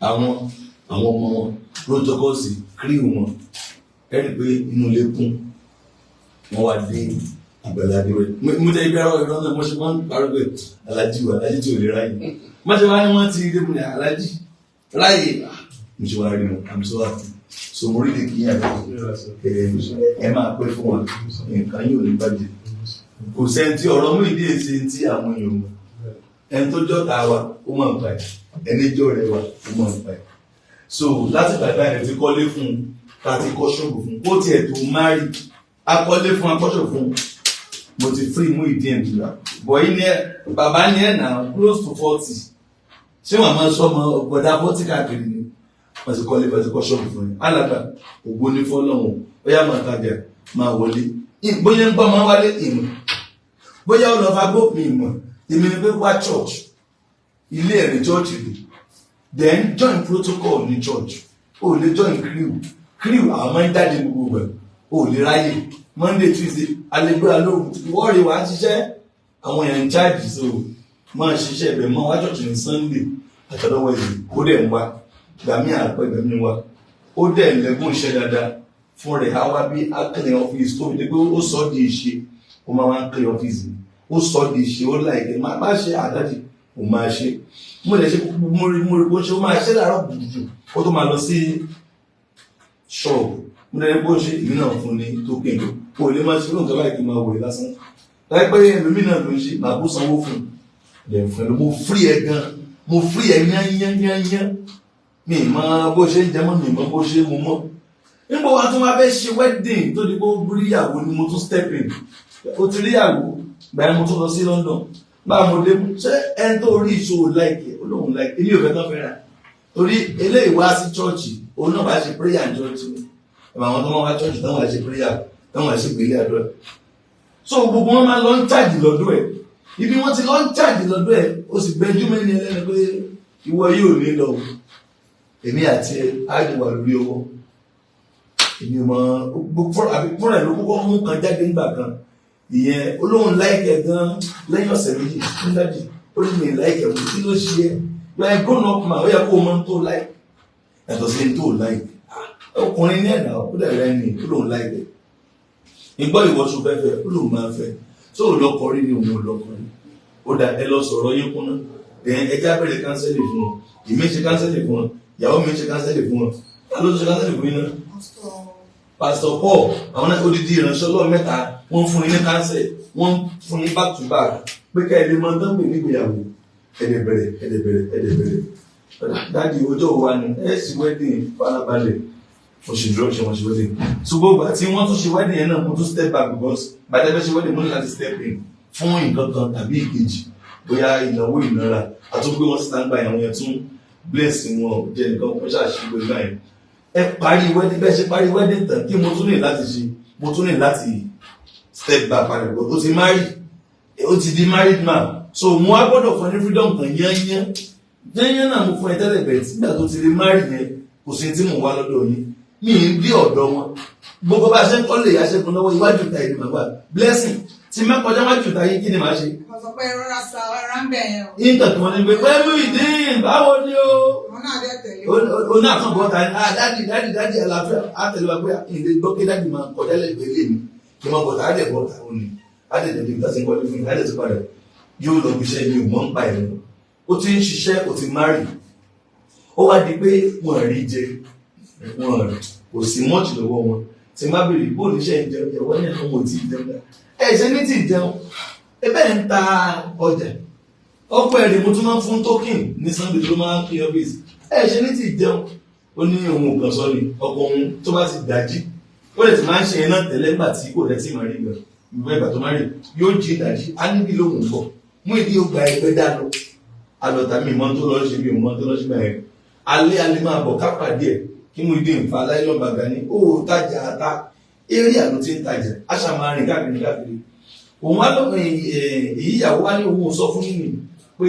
àwọn ọmọ wọn, protocols, crew wọn. Ẹ rí i pé inú ilé kún. Wọ́n wá dé Àgbàlá Gabriel. Mo tẹ ibi ara ìrọ̀ náà, mo ṣe máa ń parọ́ pé alájí wà, alájí tí ò lè ráyè. Mo ṣe wá ní wọ́n ti dé, mo ní alájí ráyè. Mo ṣe wá rí wọn, I'm so happy. So mo rí lè kí yàrá ẹ máa pẹ́ fún wa. Nǹkan yóò ní bàjẹ́. Kò sẹ́ni tí ọ̀rọ̀ mú ìdí èsì tí àwọn èèyàn mọ̀. Ẹni tó jọ́ta wa, ó mọ̀ nípa ẹ̀. Ẹni jọ́ rẹ̀ wa, ó mọ̀ nípa ẹ̀. So láti bàbá ẹ̀ ti kọ́lé fún un, ta ti kọ́ ṣọ́ọ̀bù fún un, kó tiẹ̀ tó marry, akọ́lé fún, akọ́ṣọ̀ fún un. Mo ti free mú ìdí ẹ̀ jùlọ bọ̀ yìí ni ẹ bàbá ni ẹ̀ náà close to 40. Ṣé wọn máa sọ ọmọ ọgbọ̀dá 40 káàkiri ni? Wọ́n ti kọ́lé, wọ́n ti kọ́ ṣọ́ọ̀bù fún yín. Alàgbà, ògbó ní fọ́lọ́hún. Ó yá, máa tajà, máa wọlé. Bóyá ń gbọ́ máa wálé ìmọ̀, bóyá ó lọ fa gbó mi ìmọ̀. Èmi ni pé wá church, ilé ẹ̀rí church rè. Then join protocol ní church. O lè join crew. Crew àwọn máa ń jáde gbogbo ẹ̀, o lè ráyè Monday, Tuesday, alẹ́gbẹ́ra lóru. Wọ́ọ̀rì wàá ṣiṣẹ́, àwọn èèyàn ń charge. So máa ṣiṣẹ́ ibẹ̀ mọ́ wá church ní Sunday àtọ́lọ́wọ́ ìlú. Ó dẹ̀ ń wá gbàmí àpẹ gbàmí wá. Ó dẹ̀ lẹ́gùn iṣẹ́ dáadáa fún rẹ̀. Á wá bí á clean office tó fi dé pé ó sọ di ìṣe. Ó máa wá ń clean office mi. Ó sọ di ìṣe, ó láìpẹ́ máa bá ṣe àdájì, ó máa ṣe. Mo lè ṣe, mo rí bó ṣe ó máa ṣe láàárọ̀ kùtùkùtù, ó tó máa lọ sí ṣọ́ọ̀bù. Mo lè rí bó ṣe ìlú náà fún ní token. Kò lè máa ṣe lóǹkà báyìí kí n máa wòye lásán láìpẹ́. Ẹlòmínà ló ń ṣe, màá kó sanwó fún un lè fún ẹ. Mo free ẹ gan, mo free ẹ yányányányán. Mi mọ bó ṣe ń jẹ mọ́, mi mọ bó ṣe ń mu mọ́. Nígbà wa tún wá fẹ́ ṣe wedding tó di pé ó rí ìyàwó ni mo tún step in. Ó ti rí ìyàwó. Gbà yẹn mo tún lọ sí London. Bá mo dé, ṣé ẹni tó rí ìṣòwò láìkẹ́? Ó lóun láìkẹ́. Èmi ò fẹ́ tán fẹ́ra torí eléyìí wá sí chọ́ọ̀chì, òun náà bá ṣe prayer ní chọ́ọ̀chì. Ẹ̀mọ̀ àwọn tó máa wá chọ́ọ̀chì táwọn wá ṣe prayer, táwọn wá ṣe gbélé àdúrà. So gbogbo wọn máa lọ ń charge lọ́dọ̀ ẹ̀. Ibi wọ́n ti lọ ń charge lọ́dọ̀ ẹ̀, ó sì gbẹ́jú mẹ́ni ẹlẹ́nu pé ìwọ yóò ní lọ. Èmi àti ẹ á jọ wà lórí ọwọ́. Èmi ò mọ fúnra ẹ̀ ló kọ́kọ́ mú kan jáde nígbà kan. Ìyẹn olóhùn láìkẹ́ gan. Lẹ́yìn ọ̀sẹ̀ 2 nígbàdí, ó ní mi láìkẹ́. Mú kí ló ṣe é? You are a grown up man, ó yẹ kó o mọ tó láì yàtọ̀ sí tó láì. Ọkùnrin ní ẹ̀dá, ó dẹ̀ rẹ́ ni ó lóun láìkẹ́ ìgbọ́. Ìwọ ṣo fẹ́ fẹ́? Ó lóun máa fẹ́. Tó ò lọ́kọ rí ni? Òun ò lọ́kọ rí. Ó dà, ẹ lọ sọ̀rọ̀ yín kúnná. Then ẹ já bẹ̀rẹ̀ counselling fún wọn. Èmi ṣe counselling fún wọn, ìyàwó mi ṣe counselling fún wọn. Ta ló ṣe counselling fún yín náà? Pastor Paul. Àwọn náà, odidi ìránṣẹ́ Ọlọ́run mẹ́ta, wọ́n fún yín ní counsel, wọ́n fún yín back to back pé ká ẹ lè mọ dánwò nígbèyàwó. Ẹ̀dẹ̀ bẹ̀rẹ̀, ẹ̀dẹ̀ bẹ̀rẹ̀, ẹ̀dẹ̀ bẹ̀rẹ̀. Daddy, ọjọ́ wa ni ẹ̀ sì wedding? Farabalẹ̀, mo ṣe dúró ṣe, wọ́n ṣe wedding. So gbogbo àti wọ́n tún ṣe wedding yẹn náà, mo tún step back because bàtẹ́ fẹ́ ṣe wedding, mo ní láti step in fún nǹkan kan tàbí ìkejì. Bóyá ìnáwó ìnára àtúgbé wọn síta ń gba àwọn yẹn tún bless wọn jẹ nǹkan wọn ṣàṣìgbè gbà yẹn. Ẹ parí wedding, bẹ́ẹ̀ ṣe parí wedding tán, kí mo tún ní láti ṣe? Mo tún ní láti step back padà bọ̀. Ó ti marry, ó ti di married man, so mo á gbọ́dọ̀ fún ẹ ní freedom kan yányán yányán náà. Mo fún ẹ tẹ́lẹ̀ bẹ̀rẹ̀ sígbà tó ti di marry yẹn, kò sí tí mò ń wá lọ́dọ̀ yín, mi ń dé ọ̀dọ̀ wọn. Gbogbo bá a ṣe ń kọ́lé àṣekùn lọ́wọ́, iwájú ìta ìlú màgbà blessing tí má kọjá wájú ìta yín, kí ni màá ṣe? Mo sọ pé rọra sa ọ̀rá ń bẹ̀ yẹn o. Nǹkan tí wọ́n ní pé pẹ̀lú ìdín, báwo ni o? Àwọn náà dẹ̀ tẹ̀lé. O náà kàn bọ́ ta ni, ah, daddy, daddy, daddy, àlàáfíà. Á tẹ̀lé wa pé ìdè gbọ́ pé daddy máa kọjá lẹ́gbẹ̀ẹ́ lé mi kí n máa bọ̀ ta. Á dẹ̀ bọ́ ta, ó ní á dẹ̀ tẹ̀lé ìgbà tí ń kọ́lé fún mi, á dẹ̀ tó padà yóò lọ bí iṣẹ́. Mi ò mọ̀ ń pa ẹ̀rọ. Ó ti ń ṣiṣẹ́, ó ti marry, ó wá di pé wọ́n rí jẹ, wọ́n kò sí mọ́ọ̀tì lọ́wọ́ wọn. Tí má bèrè bó níṣẹ́ ìjẹun, ìyàwó ní àwọn ò tí ì jẹun. Ẹ ṣe ní tí ì jẹun, ẹ bẹ́ẹ̀ ń ta ọjà ọ̀pọ̀ ẹ̀rí. Mo tún máa ń fún token ní Sunday tó máa ń kí ọ́fíìsì. Ẹ ṣe ní tí ì jẹun. Ó ní òun ò kàn sọ ni ọkọ òun tó bá ti dájí, ó lè ti máa ń ṣe iná tẹ́lẹ̀ nígbà tí kò rẹ̀ tí màá rí gbà ìwé ìgbà tó máa rí yóò jí ìdájí, á níbi lóhùn bọ̀ mú ìdí yóò gba ẹgbẹ́ dá lọ alọ́ta. Mi mọ́ tó lọ́ ṣe, mi ò mọ́ tó lọ́ ṣe báyẹn. Alẹ́ alẹ́ máa bọ̀ ká pàdé ẹ̀ kí mú ìdí nfa láìlọ́ bàgà ní ó tajà ata eré àlọ́ tí ń tajà, á ṣà máa rìn káàkiri káàkiri. Òun wá lọ, èyí ìyàwó wá ní òun ò sọ fún yìnyín pé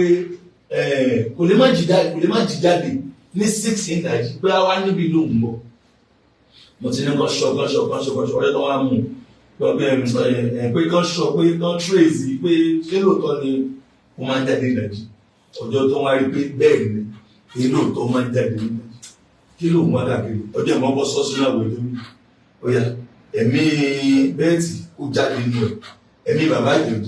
kò lè má jí jáde, kò lè má jí jáde ní 6 ìdájí pé a wá níbi lóhùn bọ̀. Mo ti ní kán ṣọ, kán ṣọ, kán ṣọ, kán ṣọ. Ọjọ́ tó wá mú pé kán ṣọ, pé kán trace pé ṣé lóòótọ́ ni ó máa ń jáde ìdájí. Ọjọ́ tó wá rí pé bẹ́ẹ̀ ni, èyí lóòótọ́ máa ń jáde ìdájí, kí ló ń wá káàkiri? Ọjọ́ ìmọ̀ bọ́ sọ́sùn náà wẹ̀ lórí. Ó yá, ẹ̀mí bẹ́ẹ̀tì ó jáde nínú ẹ̀, ẹ̀mí bàbá Ìjẹ̀bù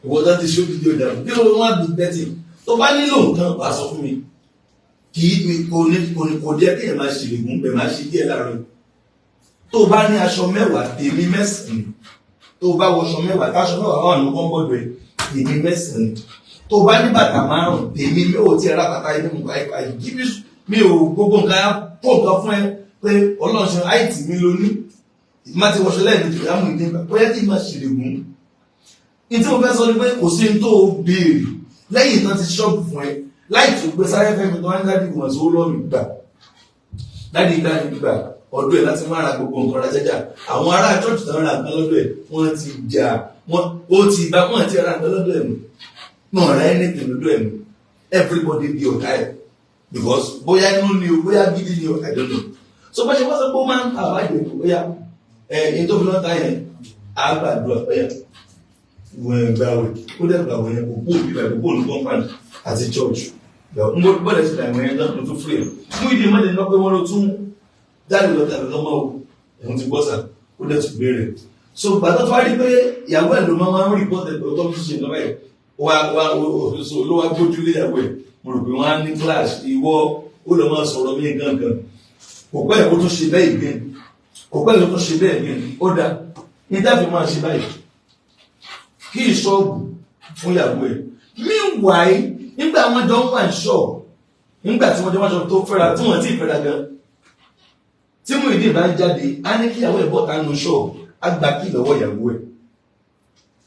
ìwọ tó ti ṣó fídíò dàrú, kí ló wá bí bẹ́ẹ̀tì? Tó bá nílò nǹkan, wàá sọ fún mi. Kì í kò ní kò díẹ̀ kéèyàn máa ṣèlégún bẹ́ẹ̀ máa ṣe díẹ̀ láàárọ̀ yìí. Tó bá ní aṣọ 10, tèmi 9. Tó bá wọṣọ 10, táṣọ 10 wà ní kọ́ńbọ̀dù ẹ̀, tèmi 9. Tó bá ní bàtà 5, tèmi ò tí ẹ rà bàtà inú mi. Àìkí mi ò gbogbo nǹkan tó nǹkan fún ẹ pé Ọlọ́run ṣe àìtì mi ló ní má ti wọṣọ lẹ́ẹ̀mejì lámù ìdí bóyá tí má ṣèlégún. Ní tí mo fẹ́ sọ ni pé kò sí ní tó o béèrè lẹ́yìn tán ti ṣọ́ọ̀bù fún ẹ láì tó gbé sáré fẹ́mi tó wá ní daddy wọ̀n sí ó lọ́ọ̀mì gbà, daddy gbà ní gbà ọdún ẹ̀ láti máa ra gbogbo nǹkan ra jẹ́jà. Àwọn ará church tán ra nǹkan lọ́dọ̀ ẹ̀, wọ́n ti jà wọ́n, ó ti bá wọ́n ti ra nǹkan lọ́dọ̀ ẹ̀ mọ́, wọ́n ra anything lọ́dọ̀ ẹ̀ mọ́. Everybody be ọ̀tá ẹ̀ because bóyá inú ni o, bóyá gidi ni o, I don't know. So bó ṣe wọ́n sọ pé ó máa ń ta àbájọ, bóyá ẹ̀ ẹ̀ tó fi lọ́ta yẹn, á gbàdúrà, bóyá gbàwẹ̀, ó dẹ̀ gbàwẹ̀ yẹn, kò kó òbí báyìí, kò kó ònú compound àti church ń gbọ́dọ̀ sí ìgbà yẹn náà ló tún free ẹ̀ mú ìdí mọ́tò náà pé wọ́n ló tún jáde lọ tàbí lọ́mọ o. Òun ti gbọ́ sà, ó dẹ̀ tún béèrè. So gbàtọ́ tó wá rí pé ìyàwó ẹ̀ ló máa ń report ẹ̀ pé tó ń ṣe nǹkan báyìí, wá wá so ló wá gbójú lé ìyàwó ẹ̀. Mo rò pé wọ́n á ní clash, ìwọ ó lọ máa sọ̀rọ̀ mí nǹkan kan. Kò pẹ́ kó tún ṣe bẹ́ẹ̀ again, kò pẹ́ kó tún ṣe bẹ́ẹ̀ again. Ó dáa, ní dáàbì máa ṣe báyìí, kí ìṣọ́ọ̀bù fún ìyàwó ẹ̀. Meanwhile, nígbà wọn jọ ń wà ní ṣọ́ọ̀bù, nígbà tí wọ́n jọ wá ṣọ́ọ̀bù tó fẹ́ra, tí wọ́n ti fẹ́ra gan, tí Muyideen bá ń jáde, á ní kí ìyàwó ẹ̀ bọ́ta nù ṣọ́ọ̀bù, á gba kí lọ́wọ́ ìyàwó ẹ̀,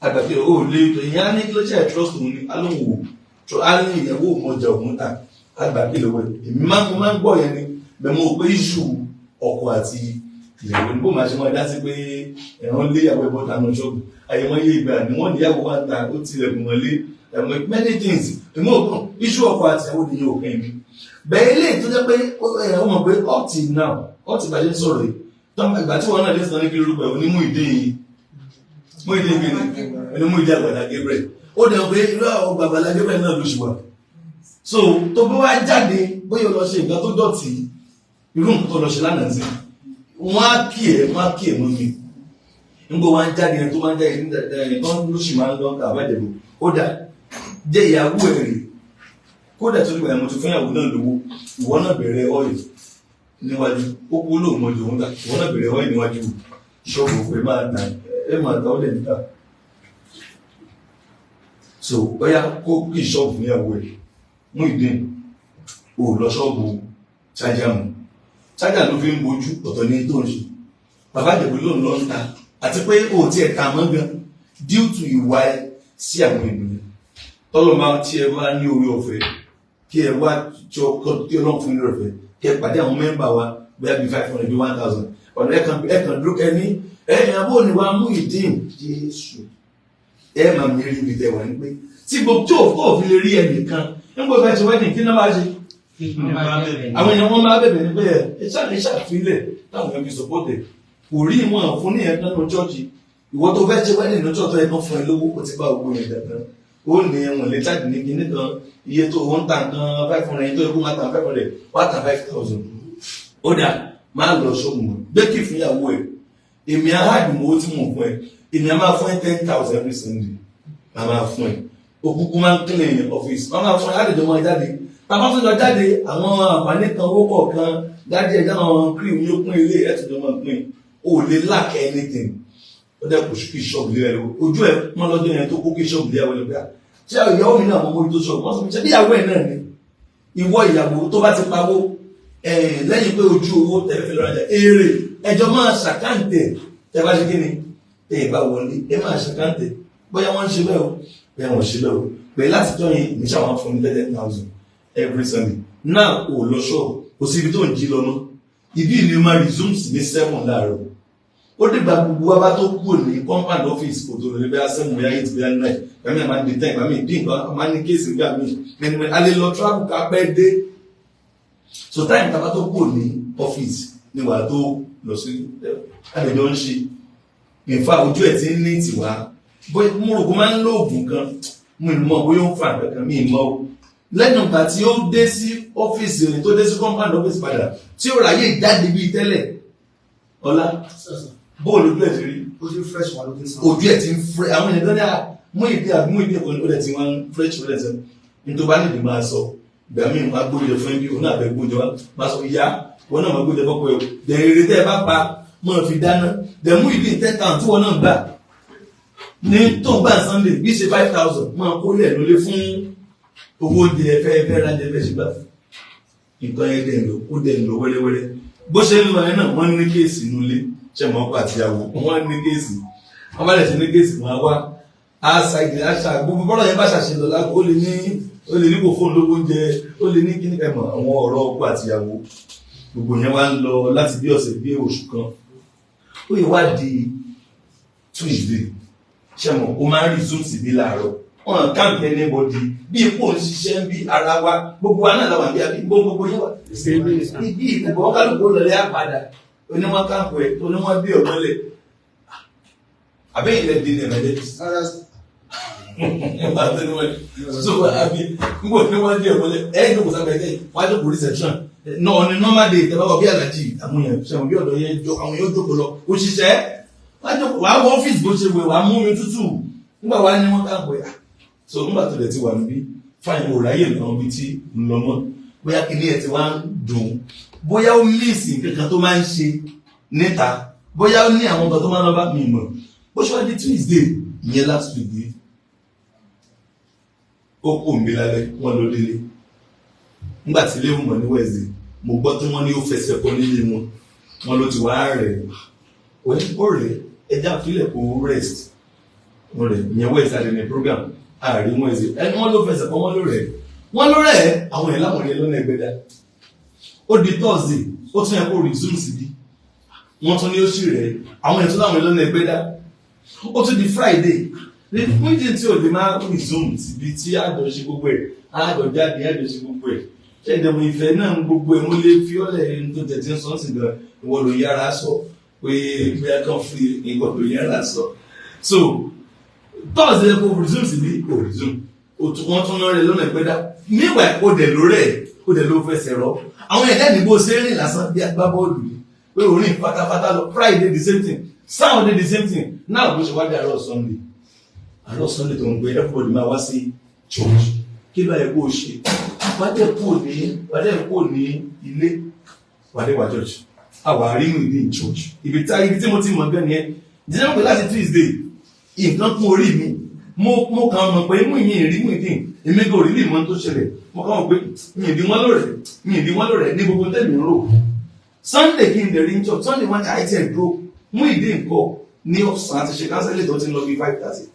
á gba kí lọ́wọ́ ò lè ìyẹn. Á ní kí ló ṣe trust òun ni, á lóun wò á ní ìyàwó òun ọjà òun ta, á gba kí lọ́wọ́ ẹ̀. Èmi máa mo máa ń gbọ́ yẹn ni bẹ́ẹ̀, mo rò pé issue ọkọ àti ìyàwó ní bó máa ṣe máa dá sí pé ẹ̀wọ̀n lé ìyàwó ẹ̀ bọ́ta nù ṣọ́ọ̀bù. Àyẹ̀mọ́ yé ìgbà ni wọ́n níyàwó wá ń ta, ó tilẹ̀kùn mọ́lé ẹ̀mọ́, many things. Èmi ò kàn issue ọkọ àti ìyàwó ni yóò kàn mí bẹ́ẹ̀. Ilé tó jẹ́ pé ó mọ̀ pé up till now, up till bàjẹ́ sọ̀rọ̀ yìí, ìgbà tí wọ́n náà lè sọ ní kí lórúkọ ẹ̀ onímú ìdí yìí, mú ìdí yìí onímú ìdí Àgbàlá Gabriel, ó dẹ̀ pé irú ọgbà Àgbàlá Gabriel náà ló ṣì wà. So tó bí wá jáde, bóyá o lọ ṣe nǹkan tó dọ̀tí, irú nǹkan tó lọ ṣe lánàá sí, wọ́n á kí ẹ̀, wọ́n á kí ẹ̀ mọ́ mi nígbà wọ́n á jáde tó máa ń jáde ní tán ló sì máa ń lọ àbájẹ̀bò. Ó dà jẹ́ ìyàwó ẹ̀ rè kódà tó dìgbà yẹn, mo ti fún ìyàwó náà lówó. Ìwọ náà bẹ̀rẹ̀ ọ́ìlì níwájú, ó kú lóun mọ́jú òun ta. Ìwọ náà bẹ̀rẹ̀ ọ́ìlì níwájú ṣọ́ọ̀bù pé máa ta, ẹ máa ta, ó lè níta. So ó yá, kó kí ṣọ́ọ̀bù níyàwó ẹ̀. Muyideen ò lọ ṣọ́ọ̀bù chájà mọ́, chájà ló fi ń bojú ọ̀tọ̀ ní tó ń ṣe. Bàbá Ìjẹ̀bú ló ń lọ ń ta àti pé ó tiẹ̀ ta mọ́ gan due to ìwà ẹ sí àwọn ènìyàn. Tọ́lọ́ máa tí ẹ bá ní orí ọ̀fẹ́ kí ẹ wá jọ kí Ọlọ́run fún ní orí ọ̀fẹ́ kí ẹ pàdé àwọn mẹ́mbà wa bóyá bíi 500 bíi 1000 ọ̀nà ẹ̀kan dúró kẹ́ ní ẹ̀yìn abó ni wàá Muyideen Jésù ẹ máa mi rí ibi tẹ̀ wá ní pé tí gbogbo tí òfin lè rí ẹnìkan nígbà tó fẹ́ ṣe wedding kí náà bá ṣe àwọn èèyàn wọn máa bẹ̀bẹ̀ ní pé ẹ ṣàfilẹ̀ táwọn èèyàn fi support ẹ̀ kò rí ìwọ̀n fún ní ẹ̀kan ní chọ́ọ̀chì. Ìwọ tó fẹ́ ṣe wedding ní chọ́ọ̀chì ẹ̀kan fún ẹ lówó ó ti bá ogun yẹn dandan ó ní ẹ̀wọ̀n lè jáde ní kíní kan iye tó ń ta nǹkan 500 yẹn tó yẹ kó máa ta 500 wá ta 5000. Ó dà máa lọ ṣọ́ọ̀bù mọ́ gbé kì fún ìyàwó ẹ̀ èmi aláàdùnmọ́ ó ti mọ̀ fún ẹ èmi á máa fún ẹ 10,000 every Sunday máa máa fún ẹ òkùnkùn máa ń clean office máa máa fún ẹ láti jọ máa jáde tàbá tún jọ jáde àwọn àǹfààní kan owó kọ̀ọ̀kan jáde ẹja àwọn cream yóò pín ilé ẹ̀ tún jọ máa pín o lè lack anything. Ó dẹ́ kò kí ṣọ́ọ̀bù lé ẹ lọ ojú ẹ pọ́n lọ́jọ́ yẹn tó kó kí ṣọ́ọ̀bù lé ẹ wọlé bíi ṣé ìyàwó mi náà mo mójútó ṣọ́ọ̀bù wọ́n sọ fún mi ṣé ìyàwó ẹ̀ náà ni ìwọ ìyàwó tó bá ti pawó lẹ́yìn pé ojú owó tẹ̀lé fi lọ́rajà èrè ẹjọ́ máa ṣàkáǹtẹ̀ tẹ bá ṣe kí ni tẹ ẹ bá wọlé ẹ máa ṣàkáǹtẹ̀ bóyá wọ́n ń ṣe bẹ́ẹ̀ o bóyá wọ́n ṣe bẹ́ẹ̀ o pé láti jọ yẹn mi ṣàwọn fún mi 10,000 every Sunday náà ò lọ ṣọ́ọ̀bù kò sí ibi tó ń jí lọ mọ́ ibi ìlú máa resume sí ní 7 láàárọ̀ ó dìgbà gbogbo wa bá tó kúrò ní compound office kò tó lọ bóyá 7 bóyá 8 bóyá 9 gbàmí àmà dé 10 gbàmí dín nǹkan àmà ní kéèsì gbàmí mẹnumẹ a lè lọ travel ká pẹ́ dé. So time tá a bá tó kúrò ní office ni wàá tó lọ sí àlejò ń ṣe ìfà ojú ẹ̀ tí ń ní tiwa bóyá mo rò kó máa ń lo oògùn kan mo mọ̀ bóyá ó ń fa nǹkan mi mọ́ o lẹ́nu ìgbà tí ó dé sí ọ́fíìsì rẹ̀ tó dé sí compound office padà tí ó ráyè jáde bíi tẹ́lẹ̀ ọlá bóòlù ojú ẹ̀ ti rí ojú fresh wà lójú sàn. Ojú ẹ̀ ti ń fresh àwọn ènìyàn ní mú ìdí àbí mú ìdí ẹ̀kọ́ ó dẹ̀ ti wọ́n fresh ó dẹ̀ ti ní tó bá nídìí máa sọ ìgbà míì wọ́n á gbóúnjẹ fún ẹbí òun náà fẹ́ gbóúnjẹ wá máa sọ ìyá wọn náà máa gbóúnjẹ fọ́pọ̀ ẹ̀ dẹ̀ eré tẹ́ ẹ bá pa máa fi dáná dẹ̀ mú ìdí 10,000 tí wọn náà gbà ní tó ń gbà Sunday bí ṣe 5,000 máa kó lẹ̀ lólé fún owó oúnjẹ ẹfẹ ẹfẹ rájẹ ẹfẹ ṣùgbọ́n nǹkan yẹn dẹ̀ lọ ó dẹ̀ lọ wẹ́rẹ́wẹ́rẹ́ bó ṣe ń lọ yẹn náà wọ́n ní kéèsì nulẹ̀ ṣe mọ́ ọkọ àtìyàwó wọ́n ní kéèsì wọ́n bá lẹ̀ ṣe ní kéèsì wọn wá àṣà ìdílé àṣà gbogbo bọ́lá yẹn bá ṣàṣe lọ lágbo ó lè ní kò fóun lówó oúnjẹ ó lè ní kíní ẹ̀mọ̀ àwọn ọ̀rọ̀ ọkọ àtìyàwó gbogbo yẹn wá ń lọ láti bí ọ̀sẹ̀ bí oṣù kan ó yẹ wá di Tuesday ṣe mọ̀ ó máa ń resume síbí láàárọ̀ wọn kàn kí anybody bí ipò ń ṣiṣẹ́ ń bí ara wa gbogbo wa náà la wà bí abí gbogbo yẹn wà ibi ìgbò wọn kálukú lọlẹ́ àpàdà oníwọ̀n kàǹkù ẹ̀ oníwọ̀n bí ọ̀mọ́lẹ̀ àbẹ́yìn lẹ́ dín ní ẹ̀mẹ́lẹ́ so àbí ngbò ní wọ́n dé ọ̀mọ́lẹ̀ ẹ̀ ní kò sábẹ̀ ẹ̀ wọ́n á jókòó reception náà ọ̀nì normal day tẹ́ bá wọ bí alájì àwọn èèyàn ṣẹ̀wọ̀n bí ọ̀dọ̀ yẹn jọ àwọn yóò jókòó lọ òṣìṣẹ́ wàá wọ ọ́fíìsì bó ṣe wẹ̀ wàá mú mi tútù nígbà wàá ní wọ́n kàǹkù ẹ̀ so nígbà tó lẹ̀ ti wà níbí fáìn ò ráyè lọ́wọ́ bí tí ń lọ mọ́ bóyá kìíní ẹ̀ ti wá ń dùn bóyá ó míìsì nǹkan tó máa ń ṣe níta bóyá ó ní àwọn nǹkan tó máa ń lọ bá mi mọ̀ bó ṣe wá di Tuesday ìyẹn last week yìí ó kò mí lálẹ́ wọ́n ló délé nígbà tí ilé mọ̀ ní Wednesday mo gbọ́ tí wọ́n ní ó fẹsẹ̀ kọ́ nílé wọn wọn ló ti wá rẹ̀ ó rẹ̀ ẹja àfilẹ̀ kò rest wọn rẹ̀ ìyẹn Wednesday àdẹ̀nẹ̀ program àárín wọn ẹsẹ ẹni wọn ló fẹsẹ̀ kọ wọn ló rẹ̀ wọn ló rẹ̀ àwọn yẹn láwọn yẹn lọ́nà ẹgbẹ́dá ó di Thursday ó tún yẹ kó resume síbi wọn tún ní ó sì rẹ̀ àwọn yẹn tún láwọn yẹn lọ́nà ẹgbẹ́dá ó tún di Friday ní méjì tí ò lè máa resume síbi tí àjọ ṣe gbogbo ẹ̀ àjọ jáde àjọ ṣe gbogbo ẹ̀ ṣé ìdẹ̀mọ̀ ìfẹ́ náà ń gbogbo ẹ̀ mo lè fi ọ́lẹ̀ tó tẹ̀tí ń sọ sí gan ìwọ ló yára sọ pé bóyá kan fi ìwọ ló yára sọ so Thursday kò resume sí bí kò resume wọ́n tún rẹ̀ lọ́nà ìpẹ́dá meanwhile ó dẹ̀ ló rẹ̀ ó dẹ̀ ló fẹsẹ̀ rọ àwọn ẹ̀dá ìdìbò ṣe ń rìn lásán bí agbábọ́ọ̀lù ni pé òun rìn pátápátá lọ Friday the same thing Saturday the same thing now bó ṣe wá dé àárọ̀ Sunday àárọ̀ Sunday tó ń gbé everybody máa wá sí church kí ló yẹ kó o ṣe wádẹ́ kò ní ilé wádẹ́ wá church àwa rí mi ní church ibi tí mo ti mọ̀ gan nìyẹn jíjẹ́ pé láti Tuesday nǹkan kún orí mi mo kàn mọ̀ pé mú ìyìn rí mú ìdí èmi kò rí lè mọ̀ tó ṣẹlẹ̀ mo kàn mọ̀ pé mi ìdí wọn lórẹ̀ mi ìdí wọn lórẹ̀ ní gbogbo tẹ̀mí ń rò Sunday kí n lè rí church Sunday wọn ní àìtí ẹ̀ dúró mú ìdí nǹkan ní ọ̀sán àti ṣe kánsẹ́lì tó ti ń lọ bí 5:30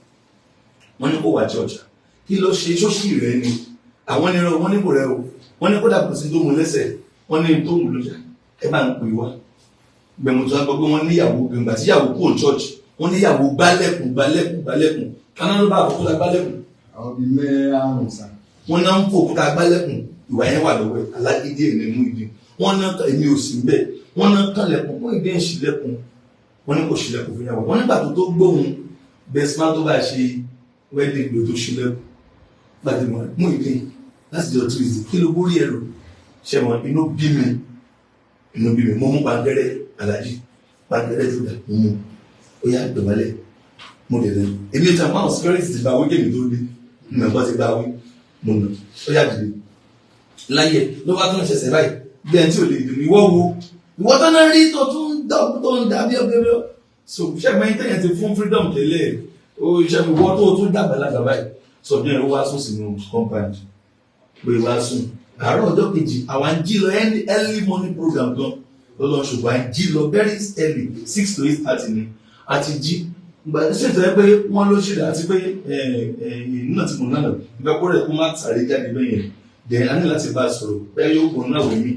wọ́n ní kó wá church Kí ló ṣe ṣóṣì rẹ ni? Àwọn ní wọ́n ní kò rẹ o, wọ́n ní kódà kò sí tó mú lẹ́sẹ̀, wọ́n ní tó mú lójà. Ẹ bá ń pè wá. Gbẹ̀mú tó wá gbọ́ pé wọ́n níyàwó gbẹ̀ngbà tíyàwó kúrò church, wọ́n níyàwó gbálẹ̀kùn gbálẹ̀kùn gbálẹ̀kùn. Kaná ló bá àkókò la gbálẹ̀kùn. Àwọn bíi mẹ́rààrún sá. Wọ́n náà ń fòkúta gbálẹ̀kùn, ìwà yẹn wà lọ́wọ́ ẹ̀, alágídí ẹ̀ ní Muyideen. Wọ́n náà èmi ò sí bẹ́ẹ̀, wọ́n náà kànlẹ̀kùn, Muyideen ń ṣílẹ̀kùn, wọ́n ní kò ṣílẹ̀kùn fún yàwó. Wọ́n nígbà tó tó gbóhùn bẹ́sìmá tó bá ṣe wedding ló tó ṣílẹ̀kùn. Gbàdé mọ́ Muyideen láti jọ Tuesday, kí ló borí ẹrù? Ṣé mọ inú bí mi, inú bí mi, mo mú pàǹkẹ́rẹ́ alájí, pàǹkẹ́rẹ́ tó dà, mo mú, ó yá dọ̀bálẹ̀, mo dẹ̀ lẹ́nu. Èmi ò tàn máa security ti bá wí kémi tó dé, mẹ̀kọ́ ti bá wí, mo nà, ó yá dìde. Láyé ló bá tún ṣẹ̀ṣẹ̀ báyìí, bí ẹni tí ò lè dùn, ìwọ wo, ìwọ tó náà rí tó tún ń dá tó ń dà bí ọbẹ̀ bí ọ. So ṣẹ́gun ẹni tẹ́yẹ̀ ti fún freedom tẹ́lẹ̀, ó ṣẹ́gun ìwọ tó tún dàgbà lágbà báyìí. Sọ bí ẹni wá sùn sínú compound, pé wá sùn. Àárọ̀ ọjọ́ kejì, àwa ń jí lọ early morning program gan lọ́lọ́, ṣùgbọ́n à ń jí lọ very early, 6 to 8:30 ni a ti jí. Ìgbà tó ṣètò ẹ pé wọ́n ló ṣèlè àti pé nínà tí mo nánà ìgbà kó rẹ̀ kó má sáré jáde bẹ́ẹ̀ yẹn. Then a ní láti bá a sọ̀rọ̀ pé yóò gbọ́n náà wẹ̀ mí.